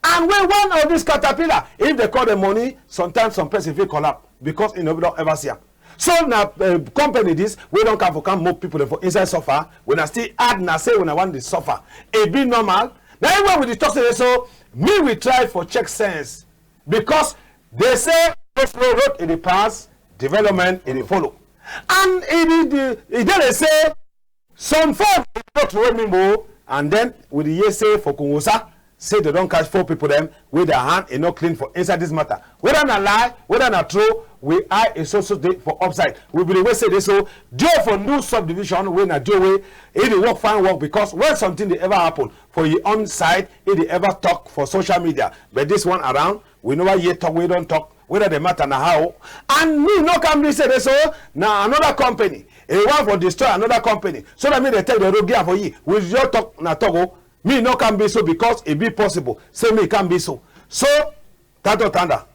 And wey one of this caterpillar, if dem call dem money, sometimes some person fit collapse because e no don ever see am. So na uh, company this wey don come for come move people dem for inside suffer. When I still add na say when I want the suffer, e be normal. Na e wey we dey talk say so me we try for check sense because they say this road e dey pass, development e dey follow, and e dey dey- e dey dey say some farm e dey throway mimbo, and then we dey hear say for Kongosa say dem don catch four people dem wey their hand e no clean for inside this matter. Whether na lie, whether na true, we eye e so so dey for upside. We be dey wait say dey so Joe for new subdivision wey na Joe wey e dey work fine work because when something dey ever happen for e own side, e dey ever talk for social media. But this one around, we never hear talk wey don talk whether the matter na how. And me no come be say dey so na another company e wan for destroy another company so that me dey take the road give am for yi. We just talk na talk o. Me no come be so because e be possible say me come be so. So Tato Tanda,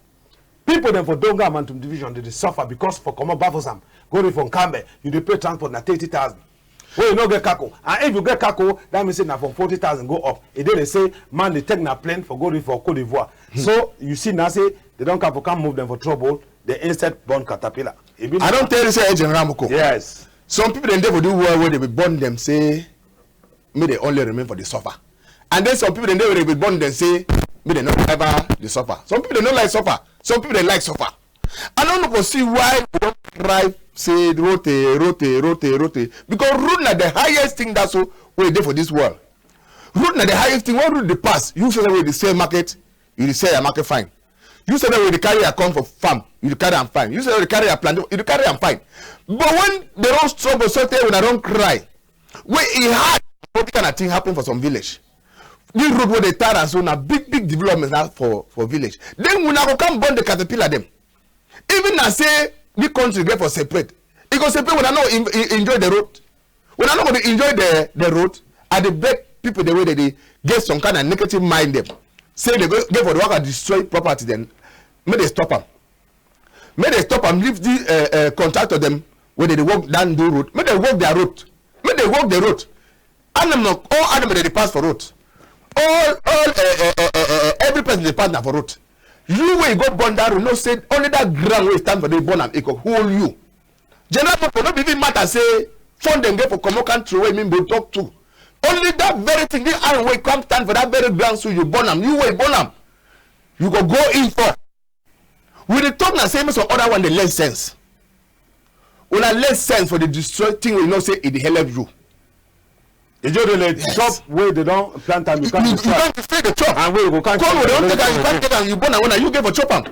people dem for Donga and Mantung division dey dey suffer because for comot Bafoussam go reach for Nkambe you dey pay transport na thirty thousand. Wey you no get kako, and if you get kako that mean say na from forty thousand go up. E dey dey say man dey take na plane for go reach for Cote d'Ivoire. So you see now say dem don come for come move dem for trouble, dem instead burn caterpillar. E be I don tell you say eh, General Moko. Yes. Some people dem dey for the world wey dem be born dem say make dem only remain for the suffer. And then some people dem dey wey dem be born dem say make dem no ever dey suffer. Some people dem no like suffer. Some people dem like suffer. I no know for see why we don cry say road eh, road eh, road eh, road eh. Because road na the highest thing that so wey dey for this world. Road na the highest thing. When road dey pass, you say wey dey sell market, you dey sell your market fine. You say wey dey carry your corn for farm, you dey carry am fine. You say wey dey carry your plantain, you dey carry am fine. But when the road struggle so tey una don cry, wey e hard, what kind of thing happen for some village? This road wey dey tar am so na big big development na for for village. Then una go come burn the caterpillar dem. Even na say the country get for separate, e go separate. Una no en- en- enjoy the road. Una no go dey enjoy the the road. I dey beg people dem wey dey dey get some kind of negative mind dem say dey go get for the waka destroy property dem. Make dey stop am. Make dey stop am. Leave the uh, uh, contractor dem wey dey dey work down the road. Make dey work their road. Make dey work the road. Animal, all animal dey dey pass for road. All all uh, uh, uh, uh, uh, every person dey pass na for road. You wey you go burn that road, know say only that ground wey you stand for dey burn am, e go hold you. General people no be even matter say phone dem get for comot country wey mean go talk to. Only that very thing, the iron wey come stand for that very ground, so you burn am, you wey burn am, you go go in for. We dey talk na say make some other one dey learn sense. Una learn sense for dey destroy thing wey you know say e dey help you. Ijo dey like Yes. chop wey dey don plant am, you You, can't you destroy. can't destroy the chop. And wey you go can't Come chop we don the take am, you can't take am, you burn am when you get for chop am.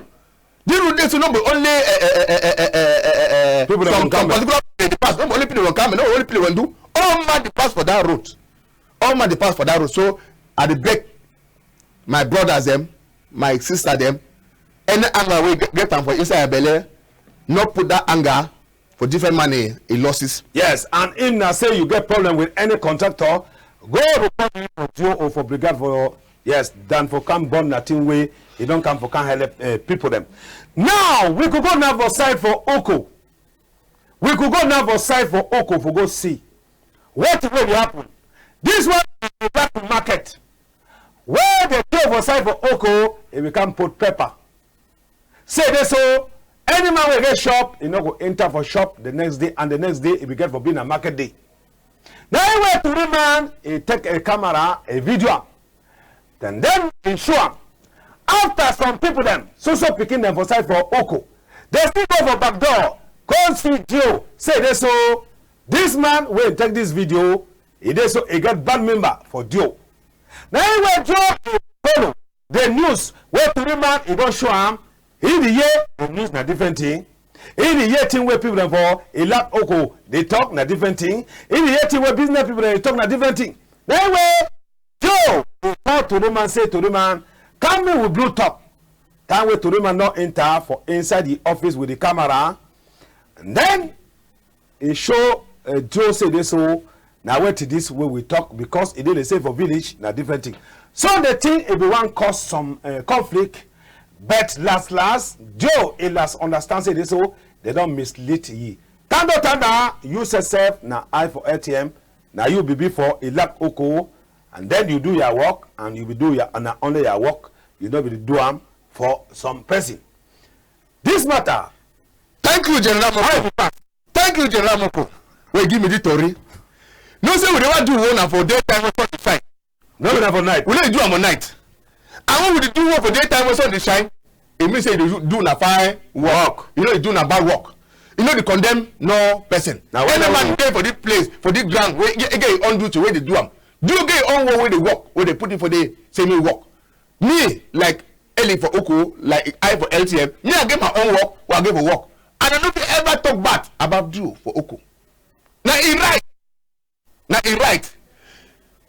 This road dey so no be only eh, eh, eh, eh, eh, eh, eh, eh, eh, People dem some, go some come back. particular people dey pass. No be only people wey come, no be only people wey do. All man dey pass for that road. All man dey pass for that road. So I dey beg my brothers dem, my sister dem, any anger wey get, get am for inside your belle, no put that anger for different man e, e losses. Yes, and if na say you get problem with any contractor, go report me for D O or for brigade for yes, than for come burn na thing wey e don come for come help uh, people dem. Now we go go now for side for Oko. We go go now for side for Oko for go see what wey dey happen. This one na the black market wey dey pay for side for Oko. E become put pepper. say dey so, any man wey get shop, e no go enter for shop the next day, and the next day e be get for be na market day. Na him wey tori man, e take a camera, e video am. Then, then e show am. After some people dem, so so pikin dem for side for Oko, dey still go for back door, come see D O, say dey so, this man wey take this video, e dey so, e get bad member for D O. Na him wey D O e follow the news wey tori man e don show am. E dey hear the news na different thing. E dey hear thing wey people dem for Elak Oko dey talk na different thing. E dey hear thing wey business people dem dey talk na different thing. Na him wey D O e call tori man, say, tori man, come meet we blue top. Time wey tori man don enter for inside the office with the camera, and then e show, uh, D O say dey so, na wetin this wey we talk, because e dey dey say for village na different thing. So the thing e be wan cause some, uh, conflict, but last last D O e last understand say dey so, dey don mislead yi. Tando tanda, you sef sef na eye for A T M, na you be be for Elak Oko, and then you do your work, and you be do your, na only your work, you no be do am for some person. This matter. Thank you, General Moko. Thank you, General Moko. Wey give me the tori. No say we never do one for daytime wey sun dey shine. No be na for night. We no dey do am for night. And when we dey do one for daytime wey sun dey shine, e mean say you dey do na fine work. You no dey do na bad work. You no dey condemn no person. Na any man dey for this place, for this ground, wey e get e own duty wey dey do am. Do you get your own work wey dey work, wey dey put you for the same work? Me, like Eli for Oko, like I for L T M, me I get my own work wey I get for work. And I no fit ever talk bad about D O for Oko. Na e right. Na e right.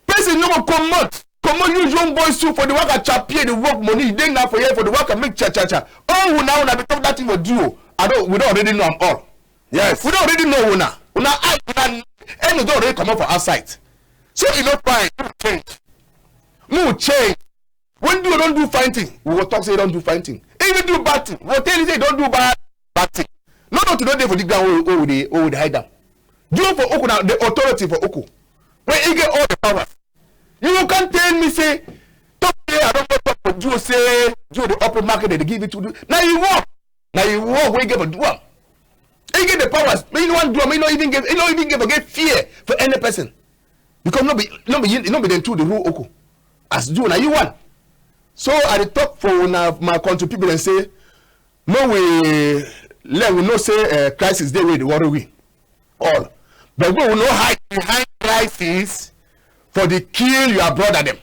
Person no go comot, comot use your own boys too for the work, I chop here, the work money, you dey now for here for the work, I make cha cha cha. Oh, una, una be talk that thing for D O. I don't, we don already know am all. Yes. We don already know una. Una eye, una, and we don already comot for outside. So e no fine. Make we change. Make we change. When D O don do fine thing, we go talk say e don do fine thing. If e do bad thing, we go tell you say e don do bad, bad thing. No, no, to no dey for the ground wey, wey we dey, wey we dey hide am. D O for Oko na the authority for Oko. Wey e get all the power. You can't tell me say, talk say I don go talk for D O say, D O dey open market, dey give it to you. Na e work. Na e work wey e get for do am. E get the powers. But e no wan do am. E no even get, e no even get for get fear for any person. Because no be, no be, no be dem two dey rule Oko. As D O, na you one. So I dey talk for una, my country people, dem say, make we let we know say, eh, crisis dey wey dey worry we all. But make we no hide behind crisis for the kill your brother dem.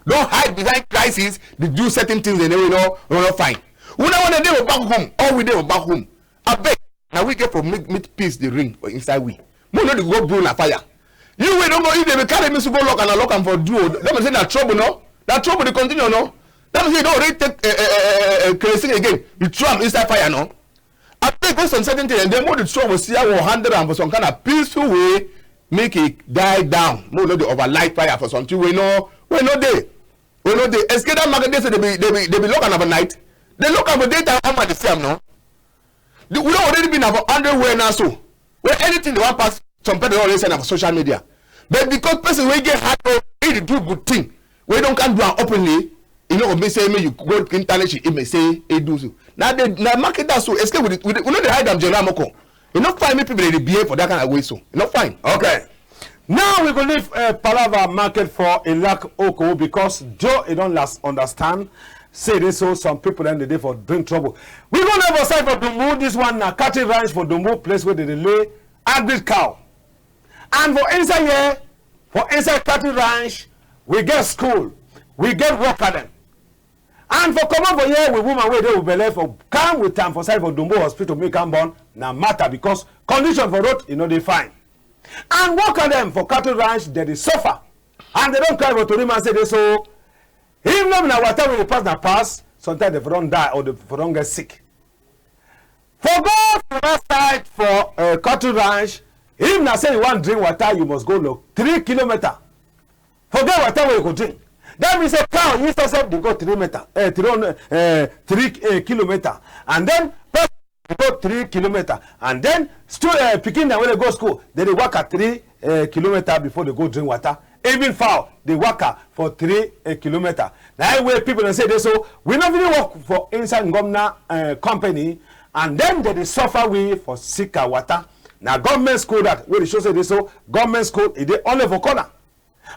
No hide behind crisis, dey do certain things dem wey no, wey no fine. Una, una dey for back home, all we dey for back home. Abeg, na we get for make, make peace dey reign for inside we. Make we no dey go blow na fire. You wey don go, if dem be carry me so go lock and lock am for D O, that mean say na trouble, no? Na trouble dey continue, no? That mean say you don already take, eh, eh, eh, eh, eh, kerosene again, you throw am inside fire, no? Abeg, go some certain thing, and then make the trouble see how we handle am for some kind of peaceful way, make e die down. Make we no dey overlight fire for something wey no, wey no dey, wey no dey. Escape that market, dey say dey be, dey be, dey be lock am for night. Dey lock am for daytime, how man dey see am, no? The, we don already be na for hundred where now so. Where anything dey wan pass, some people don already send am for social media. But because person wey get heart, oh, e dey do good thing, wey don come do am openly, e no go mean say make you go internet, e may say e do so. Na the, na market that so, escape with it, with it, we no dey hide am, General Moko. E no fine make people dey behave for that kind of way so. E no fine. Okay. Now we go leave, uh, palava market for Elak Oko because D O e don last understand say dey so some people dem dey dey for drink trouble. We go now for side for Dumbu. This one na cattle ranch for Dumbu, place where dey dey lay agric cow. And for inside here, for inside cattle ranch, we get school, we get worker dem. And for comot for here with woman wey dey with belle, for come with am for side for Dumbu hospital, make am born, na matter because condition for road e no dey fine. And worker dem for cattle ranch, dey dey suffer. And dey don cry for tori man say dey so, if no be na water wey dey pass na pass, sometimes dey for don die or dey for don get sick. For go for that side for, uh, cattle ranch, if na say you wan drink water, you must go low three kilometer. For get water wey you go drink. That mean say cow, you sef sef dey go three meter, eh, three hundred, eh, three, eh, kilometer. And then person dey go three kilometer. And then stu-, eh, pikin dem wey dey go school, dey dey waka three, eh, kilometer before dey go drink water. Even fowl dey waka for three, eh, kilometer. Na im wey people dem say dey so, we no fit work for inside government, eh, company, and then dem dey suffer we for sick and water. Na government school that wey dey show say dey so government school e dey only for corner.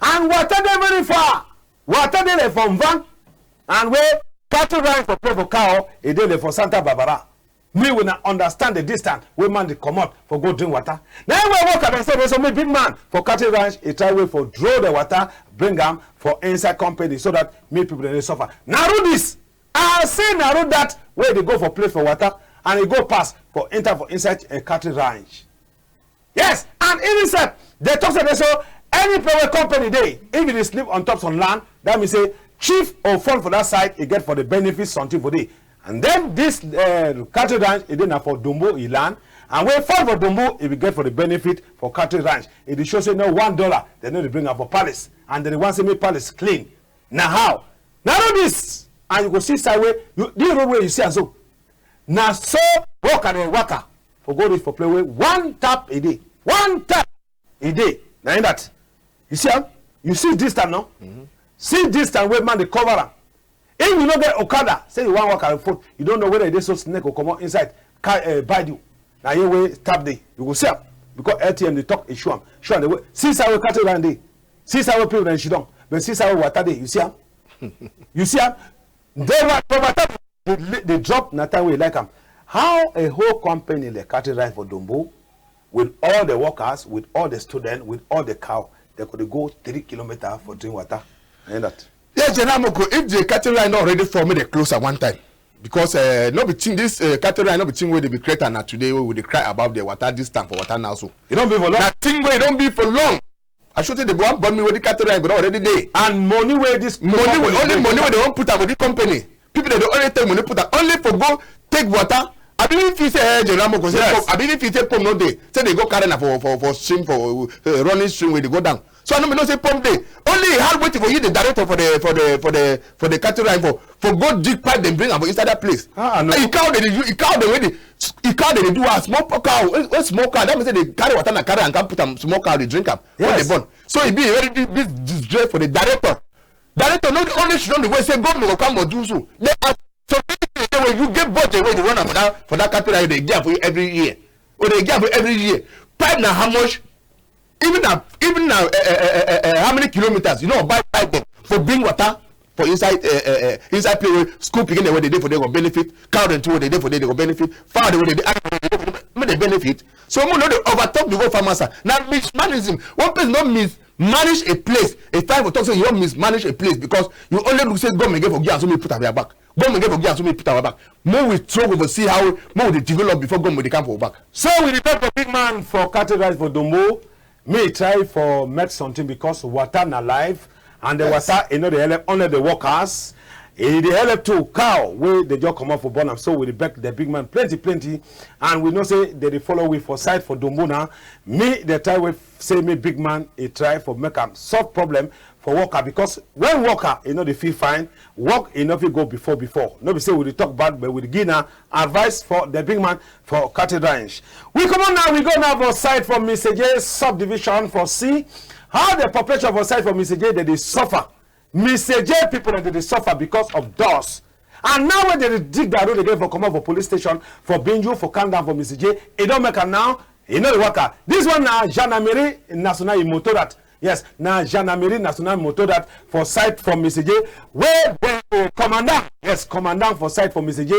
And water dey very far. Water dey like for Mvan. And wey cattle ranch for play for cow, e dey like for Santa Barbara. Me, we na understand the distance wey man dey comot for go drink water. Na im wey worker dem say dey so me big man for cattle ranch, e try way for draw the water, bring am for inside company so that me people dem dey suffer. Na road this. I say na road that wey dey go for place for water and e go pass for enter for inside a cattle ranch. Yes, and even sef, dey talk say dey so any place wey company dey, if you dey sleep on top some land, that mean say chief or fund for that side, e get for the benefit something for dey. And then this, eh, cattle ranch, e dey na for Dombo e land, and wey fund for Dombo, e be get for the benefit for cattle ranch. E dey show say no one dollar, dem no dey bring am for palace, and dem dey want say make palace clean. Na how? Na road this, and you go see side wey you, the road wey you see am so, na so worker dey waka for go reach for play wey one tap a day. One tap a day. Na im that. You see am? You see distance, no? See distance wey man dey cover am. If you no get okada, say you wan waka on foot, you don't know whether e dey so snake go comot inside, ca-, eh, bite you. Na here wey tap dey, you go see am. Because L T M dey talk, e show am. Show am the way. See side wey cattle ranch dey. See side wey people dem sit down. But see side wey water dey, you see am? You see am? Dey wa-, dey water dey, dey drop na time wey you like am. How a whole company like cattle ranch for Dombo, with all the workers, with all the students, with all the cow, dem go dey go three kilometer for drink water? Na that. Yes, General Moko, if the cattle ranch don already fall, make dem close am one time. Because, eh, no be thing, this, eh, cattle ranch no be thing wey dey be create am na today wey we dey cry about the water, this time for water now so. E don be for long. Na thing wey e don be for long. I show say dey wan burn me with the cattle ranch, but already dey. And money wey this money wey, company only dey money wey dey wan put am for the company. People dem dey only take money put am only for go take water. I be even feel say, eh, General Moko say, yes, pump, I be even feel say pump no dey. Say dey go carry na for, for, for stream, for, eh, running stream wey dey go down. So I no be know say pump dey. Only e hard wetin for you, the director for the, for the, for the, for the cattle ranch for, for go dig pipe, dem bring am for inside that place. Ah, I know. E cow dey, dey do, e cow dey wey dey, e cow dey, dey do a small po-, cow, eh, eh, small cow. That mean say dey carry water na carry and come put am, small cow dey drink am. When dey, yes, born. So e be a very big, big disgrace for the director. Director no only should know the way say government go come but do so. Then as so many things dey wey you get budget wey dey run am for that, for that cattle ranch, dey give am for you every year. Or dey give am for you every year. Pipe na how much? Even na, even na, eh, eh, eh, eh, eh, how many kilometers? You know, buy pipe dem for bring water for inside, eh, eh, eh, inside place wey school pikin dem wey dey dey for there go benefit, cow dem too wey dey dey for there dey go benefit, fowl dem wey dey dey, animal dem wey dey dey for there, make dem benefit. So make no dey over talk the whole farmer side. Na mismanagement. One person don mismanage a place. A time for talk say you don mismanage a place because you only look say government get for give am so make put am their back. Government get for give am so make put am back. Make we struggle for see how make we dey develop before government dey come for back. So we dey beg for big man for cattle ranch for Dombo. Me try for make something because water na life, and the, yes, water e no dey help only the workers. E dey help too cow wey dey just comot for born am. So we dey beg the big man plenty plenty, and we know say dey dey follow we for side for Dombo now. Me dey try wey say me big man e try for make am solve problem for worker, because when worker e no dey feel fine, work e no fit go before before. No be say we dey talk bad, but we dey give na advice for the big man for cattle ranch. We comot now, we go now for side for Misaje subdivision for see how the population for side for Misaje dey dey suffer. Misaje people dem dey dey suffer because of dust. And now when dey dey dig that road again for comot for police station for Binju for come down for Misaje, e don make am now, e no dey waka. This one na Gendarmerie Nationale e motor that. Yes, na Gendarmerie Nationale motor that for side for Misaje, wey the commandant, yes, commandant for side for Misaje,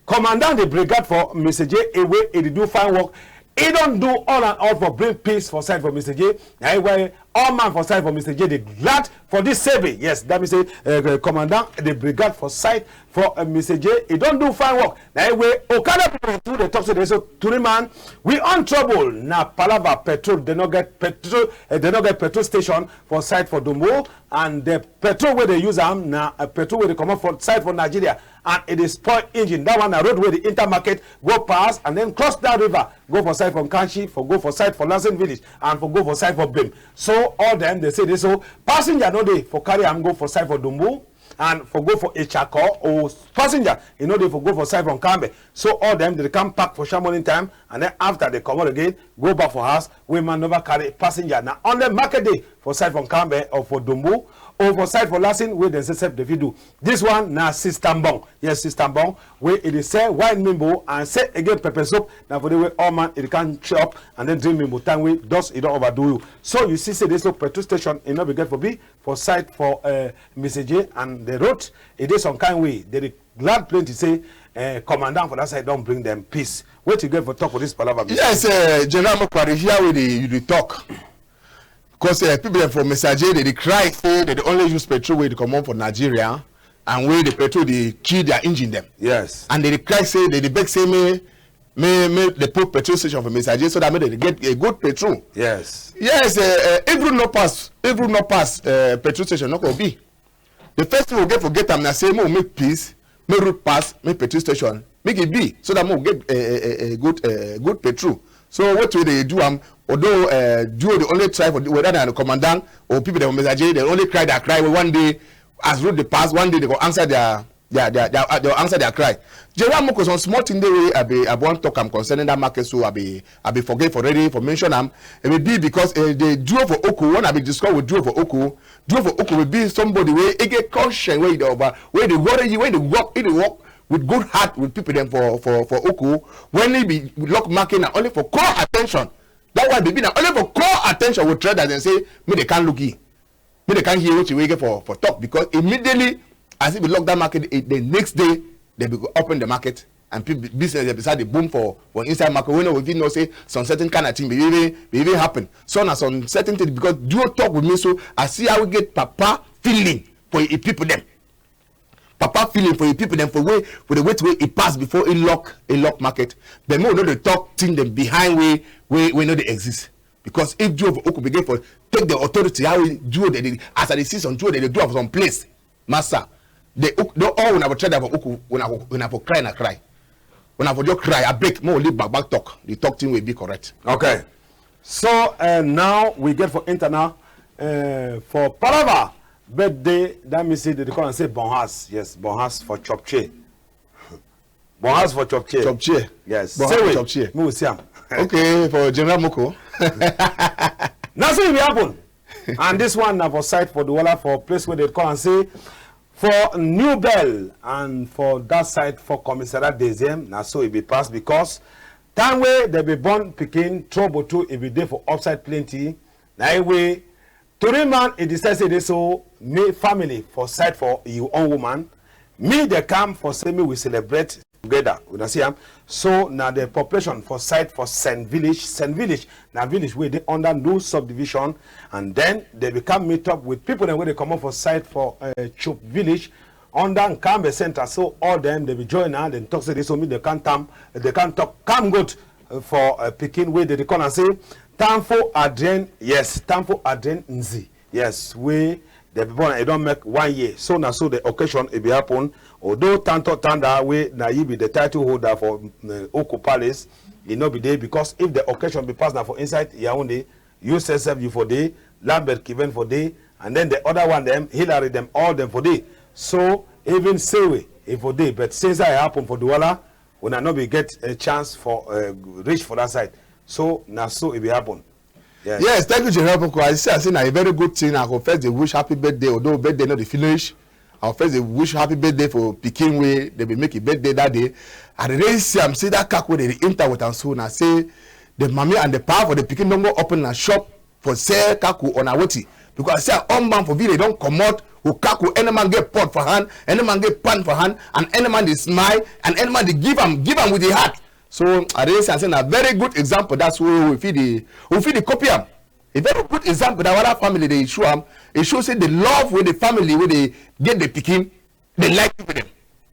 commandant the brigade for Misaje, e wey e dey do fine work. E don do all and all for bring peace for side for Misaje. Na why all man for side for Misaje dey glad for this survey. Yes, that mean say, uh, commandant the brigade for side for, uh, Misaje, e don do fine work. Na e wey okada people too dey talk say dey so three man we on trouble. Na palava petrol, dey no get petrol, eh, dey no get petrol station for side for Dombo, and the petrol wey dey use am na, uh, petrol wey dey comot for side for Nigeria, and e dey spoil engine. That one na road wey dey enter market go pass and then cross that river go for side for Nkanshi, for go for side for Lansing village, and for go for side for Bem. So all dem dey say dey so passenger no dey for carry am go for side for Dombo. and for go for Echako or passenger, e no dey for go for side for Nkambe. So all dem dey come park for sharp morning time, and then after dey comot again, go back for house, wey man never carry passenger. Na only market day for side for Nkambe or for Dumbu or for side for Lasin wey dem say sef dey fit do. This one na Sister Mbong. Yes, Sister Mbong, wey e dey sell wine mimbo and sell again pepper soup. Na for the way all man e dey come chop and then drink mimbo time wey dust e don overdo you. So you see say this so petrol station e no be get for be for side for uh, Mister J and the road. E dey some kind way. They dey glad plenty say uh, commandant for that side don bring them peace. Wetin you get for talk for this palava? Mister Yes, J? uh, General Mokwari, hear wey dey, you dey talk. Because uh, people dem for Mister J, they dey cry say they dey only use petrol wey dey comot for Nigeria and wey the petrol dey kill their engine dem. Yes. And they dey cry say they dey beg say me, me, me dey put petrol station for Mister J so that me dey get a good petrol. Yes. Yes, uh, uh, if road no pass, if road no pass, uh, petrol station no go be. The first thing we get for get am na say make we make peace, make road pass, make petrol station, make e be so that make we get a, a, a, a good, a good petrol. So what we dey do am, although uh, D O dey only try for whether na the commandant or people dem for Mister J, they only cry their cry. Wey one day, as road dey pass, one day they go answer their their their, their uh, they go answer their cry. General Moko, some small thing dey wey I be I wan talk am concerning that market, so I be I be forget for already for mention am. E be be because uh, the D O for Oku, when I be discuss with D O for Oku, D O for Oku will be somebody wey e get conscience wey e dey over, wey dey worry you, wey dey work, e dey work with good heart with people dem for for for Oku. When e be lock market na only for call attention. That one be be na only for call attention with traders and say make they come look you, make they come hear wetin wey e get for for talk, because immediately as e be lock that market, e, the next day they be go open the market and people business dem be start dey boom for for inside market. Wey no we fit know say some certain kind of thing be even be even happen. So na some certain thing because D O talk with me, so I see how we get papa feeling for e people dem. Papa feeling for e people dem for wey for the way wey e pass before e lock e lock market. But make we no dey talk thing dem behind wey wey wey no dey exist. Because if D O for Oku begin for take the authority how e D O dey dey, as I dey see some D O dey dey do am for some place, Massa, the Oku, the all una for try that for Oku, una for una for cry na cry. Una for just cry, abeg, make we leave back back talk. The talk thing will be correct. Okay. So uh, now we get for enter now uh, for palava birthday. That means say they dey call am say bon house. Yes, bon house for chop chair. Bon house for chop chair. Chop chair. Yes. Bon house for chop chair. Me we see am. Okay, for General Moko. Na so e be happen. And this one na for side for Douala, for place wey dey call am say for New Bell and for that side for Commissariat Deuxième, na so e be pass because time wey dem be born pikin, trouble too e be dey for upside plenty. Na e wey tori man e decide say dey so me family for side for you own woman, me dey come for say me we celebrate together. Una see am? So na the population for side for Saint Village. Saint Village na village wey dey under New Subdivision, and then they be come meet up with people dem wey dey comot for side for uh, Chup Village under Nkambe Center. So all dem dey be join am. Dem talk say dey so me dey come tam, dey come talk come good uh, for uh, pikin wey dey dey call am say Tamfo Adrien. Yes, Tamfo Adrien Nzi. Yes, wey dem be born, e don make one year. So na so the occasion e be happen. Although Tanto Tanda, wey na yi be the title holder for uh, Oku Palace, e no be dey because if the occasion be pass na for inside Yaoundé, you sef sef you for dey, Lambert Kiven for dey, and then the other one dem, Hillary dem, all dem for dey. So even Sewe e for dey, but since I happen for Douala, una no be get a chance for uh, reach for that side. So na so e be happen. Yes. Yes, thank you, General Moko. I see, I say na a very good thing. I go first dey wish happy birthday, although birthday no dey finish. I go first dey wish happy birthday for pikin wey dey be make e birthday that day. I dey really see am, see that car wey dey dey enter with am so na say the mami and the papa for the pikin don go open na shop for sell kaku or na wetin. Because I see am, all man for village don comot with kaku. Any man get pot for hand, any man get pan for hand, and any man dey smile, and any man dey give am, give am with the heart. So I really see am say na very good example. That's why we fit dey we fit dey copy am. A very good example that other family dey show am. E show say the love wey the family wey dey get the pikin, dey like people dem,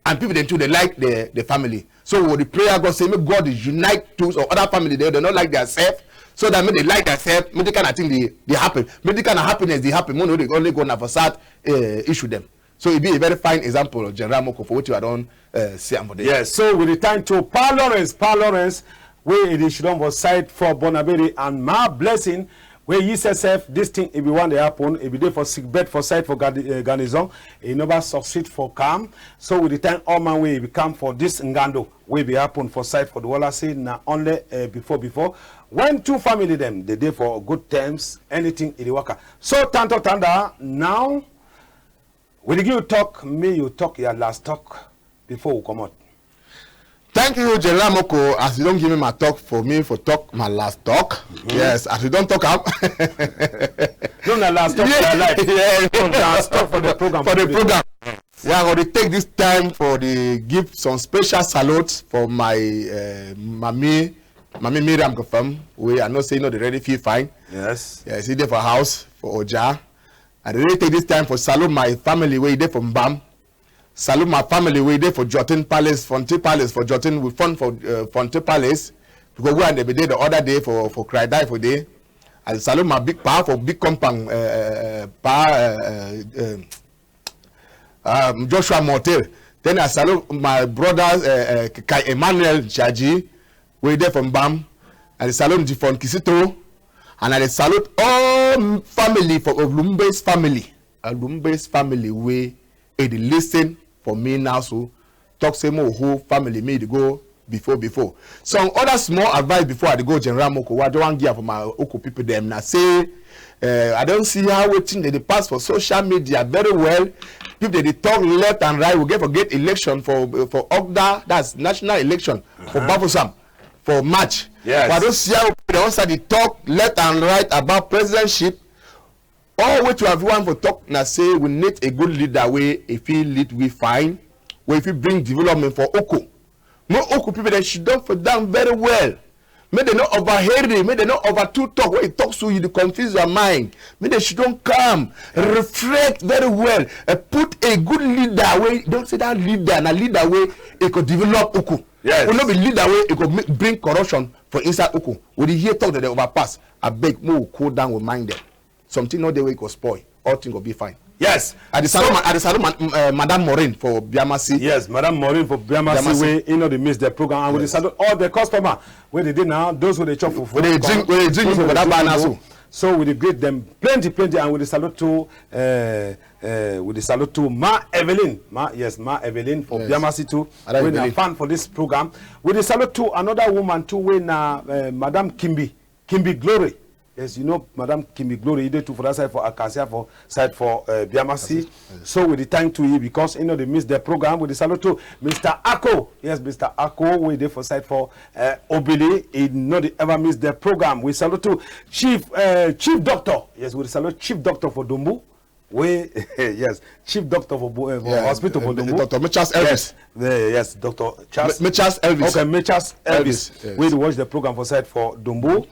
and people dem too dey like the the family. So we dey pray God say make God unite those or other family dem, dem no like their self, so that make dey like their self, make the kind of thing dey dey happen, make the kind of happiness dey happen. Make no dey only go na for sad uh, issue dem. So e be a very fine example of General Moko for wetin I don uh, see am for there. Yes, so we return to Pa Lawrence. Pa Lawrence, wey e dey sidon for side for Bonaberi, and Ma Blessing, Wey yi sef sef, this thing e be one dey happen, e be dey for sick bed for side for gardi-, eh, garnison, e never succeed for come. So we dey thank all man wey e be come for this ngando wey be happen for side for the wala say na only, eh, before before. When two family dem dey dey for good terms, anything e dey waka. So tanto tanda now, we dey give you talk, me you talk your last talk before we comot. Thank you, General Moko, as you don give me my talk for me for talk my last talk. Yes, as you don talk am. No, na last talk for your life. Yeah, yeah. Last talk for the program. For the program. Yeah, I go dey take this time for the give some special salute for my, uh, mami, mami Miriam Kofam, wey I know say you know the ready feel fine. Yes. Yes, he dey for house for Oja. I dey really take this time for salute my family wey dey for Mbam. Salute my family wey dey for Jotin Palace, Fontaine Palace for Jotin. We fun for, uh, Fontaine Palace because we and dem be dey the other day for, for Cry Die for day. I salute my big pa for big compound, uh, uh, uh, pa, uh, uh, uh, um, Joshua Motel. Then I salute my brother, uh, uh, Kai Emmanuel Chaji, wey dey for Mbam. I dey salute the fun Kisito. And I dey salute all family for Olumbe's family. Olumbe's family wey e dey listen for me now, so talk say mo whole family me dey go before before. Some other small advice before I dey go, General Moko, wey I just wan give for my Oku people dem na say, eh, I don see how wetin dey dey pass for social media very well. People dey dey talk left and right. We get for get election for, for Ogda, that's national election for Bafoussam for March. Yes. But I don see how people dey don start dey talk left and right about presidentship. All wetin I fit wan for talk na say we need a good leader wey e fit lead we fine, wey e fit bring development for Oku. Make Oku people dem sit down for down very well. Make dem no over hurry, make dem no over too talk. When you talk so, you dey confuse your mind. Make dem sit down calm, reflect very well, and put a good leader wey don say that leader na leader wey e go develop Oku. Yes. We no be leader wey e go make, bring corruption for inside Oku. We dey hear talk that dey overpass. Abeg, make we cool down we mind dem. Something no dey wey go spoil. All thing go be fine. Yes. I dey salute ma-, I dey salute ma-, m-, eh, Madam Maureen for Biamasi. Yes, Madam Maureen for Biamasi, Biamasi. Wey e no dey miss the program, and we dey salute all the customer wey dey dey now, those wey dey chop fufu, we dey drink, we dey drink for that bar now so. So we dey greet them plenty, plenty, and we dey salute to, eh, eh, we dey salute to Ma Evelyn, Ma, yes, Ma Evelyn for Biamasi too. Wey na fan for this program. We dey salute to another woman too, wey na, eh, Madam Kimbi. Kimbi Glory. Yes, you know, Madam Kimbi Glory, e dey too for that side for Acacia, for side for, uh, Biamasi. Yes. So we dey thank to you because e no dey miss the program. We dey salute to Mister Ako. Yes, Mister Ako, wey dey for side for, uh, Obili. E no dey ever miss the program. We salute to Chief, uh, Chief Doctor. Yes, we dey salute Chief Doctor for Dumbu. Wey, yes, chief doctor for Bo-, eh, for hospital for Dumbu. Doctor Mechas Elvis. Yes, eh, yes, Doctor Charles. Me-, Mechas Elvis. Okay, Mechas Elvis. Elvis, yes. Wey dey watch the program for side for Dumbu.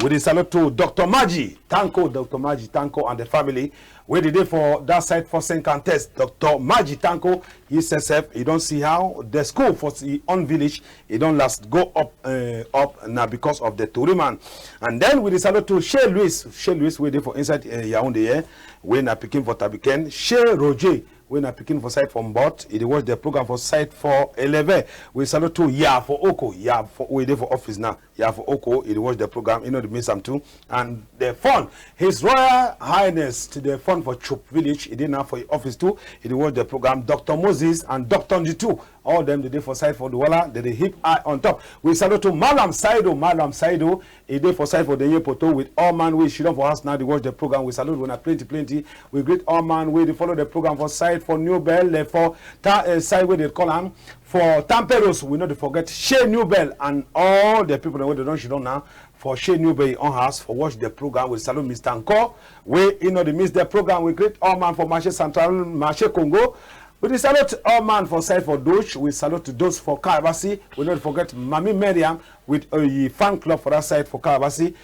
We dey salute to Doctor Maji Tanko, Doctor Maji Tanko and the family. Wey dey dey for that side for Saint Cantes. Doctor Maji Tanko, he sef sef, he don see how the school for his own village e don last go up, eh, up na because of the tori man. And then we dey salute to Shey Louis, Shey Louis wey dey for inside, eh, Yaoundé here, wey na pikin for Tabiken. Shey Roger, wey na pikin for side for Mbot, e dey watch the program for side for Eleve. We salute to Ya for Oko, Ya for, wey dey for office now. Ya for Oko, e dey watch the program, e no dey miss am too. And the fun, His Royal Highness to the fun for Chup Village, e dey now for e office too. E dey watch the program. Doctor Moses and Doctor Njitu, all dem dey dey for side for Douala, dem dey hip eye on top. We salute to Malam Saido, Malam Saido, e dey for side for Denye Poto with all man wey sit down for house now dey watch the program. We salute una plenty plenty. We greet all man wey dey follow the program for side for New Bell, eh, for ta-, eh, side wey dey call am for Tamperos. We no dey forget Shey New Bell and all the people dem wey dey don sit down now for Shey New Bell own house for watch the program. We salute Mister Nko, wey e no dey miss the program. We greet all man for Marché Central, Marché Congo. We dey salute all man for side for Douch. We salute those for Kalabasi. We no dey forget Mami Mariam with, uh, yi fan club for that side for Kalabasi.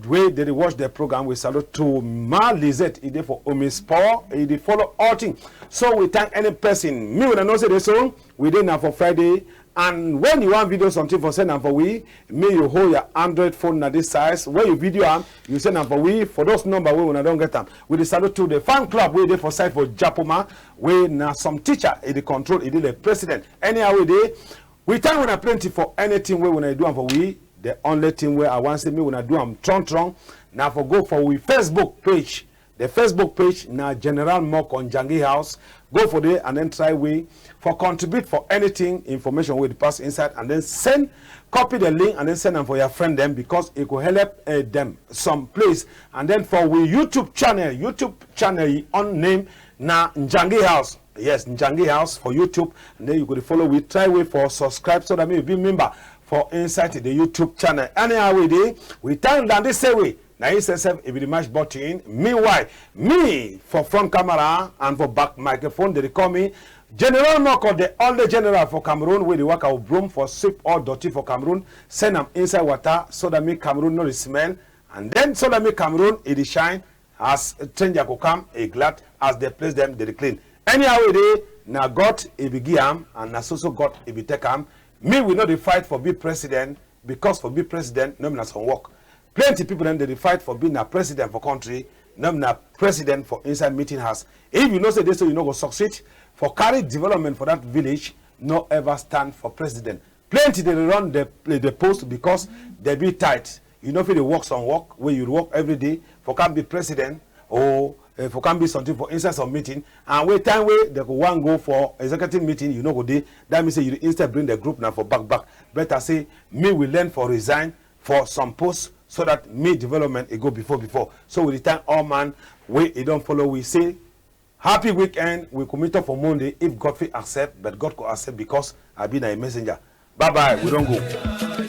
Wey dey dey watch the program. We salute to Ma Lizette. E dey for Omi Sport. E dey follow all thing. So we thank any person. Me, una know say dey so, we dey now for Friday. And when you wan video something for send am for we, make you hold your Android phone na this size. When you video am, you send am for we for those number wey una don get am. We dey salute to the fan club wey dey for side for Japoma, wey na some teacher, e dey control, e dey the president. Anyhow wey dey, we thank una plenty for anything wey una do am for we. The only thing wey I wan say, make una do am strong strong, na for go for we Facebook page. The Facebook page na General Moko Njangi House. Go for there and then try we for contribute for anything, information wey dey pass inside, and then send, copy the link and then send am for your friend dem, because e go help, eh, dem some place. And then for we YouTube channel, YouTube channel e own name na Njangi House. Yes, Njangi House for YouTube. And then you go dey follow we, try we for subscribe so that make you be member for inside the YouTube channel. Anyhow we dey, we thank Dande say we na yi sef sef e be the match button. Meanwhile, me for front camera and for back microphone, dey dey call me General Moko, the only general for Cameroon wey dey waka with broom for sweep all dirty for Cameroon, send am inside water so that make Cameroon no dey smell, and then so that make Cameroon e dey shine as stranger go come e glad as the place dem dey clean. Anyhow we dey, na God e be give am, and na so so God e be take am. Me, we no dey fight for be president, because for be president no be na some work. Plenty people dem dey dey fight for be na president for country, no be na president for inside meeting house. If you know say dey so you no go succeed for carry development for that village, no ever stand for president. Plenty dey run the, the post because dey be tight. You no fit dey work some work wey you work every day for come be president, or, eh, for come be something for inside some meeting, and wey time wey dey go wan go for executive meeting, you no go dey. That mean say you dey instead bring the group na for back back. Better say me we learn for resign for some post so that me development e go before before. So we dey thank all man wey e don follow we say happy weekend. We go meet up for Monday if God fit accept, but God go accept because I be na a messenger. Bye bye, we don go.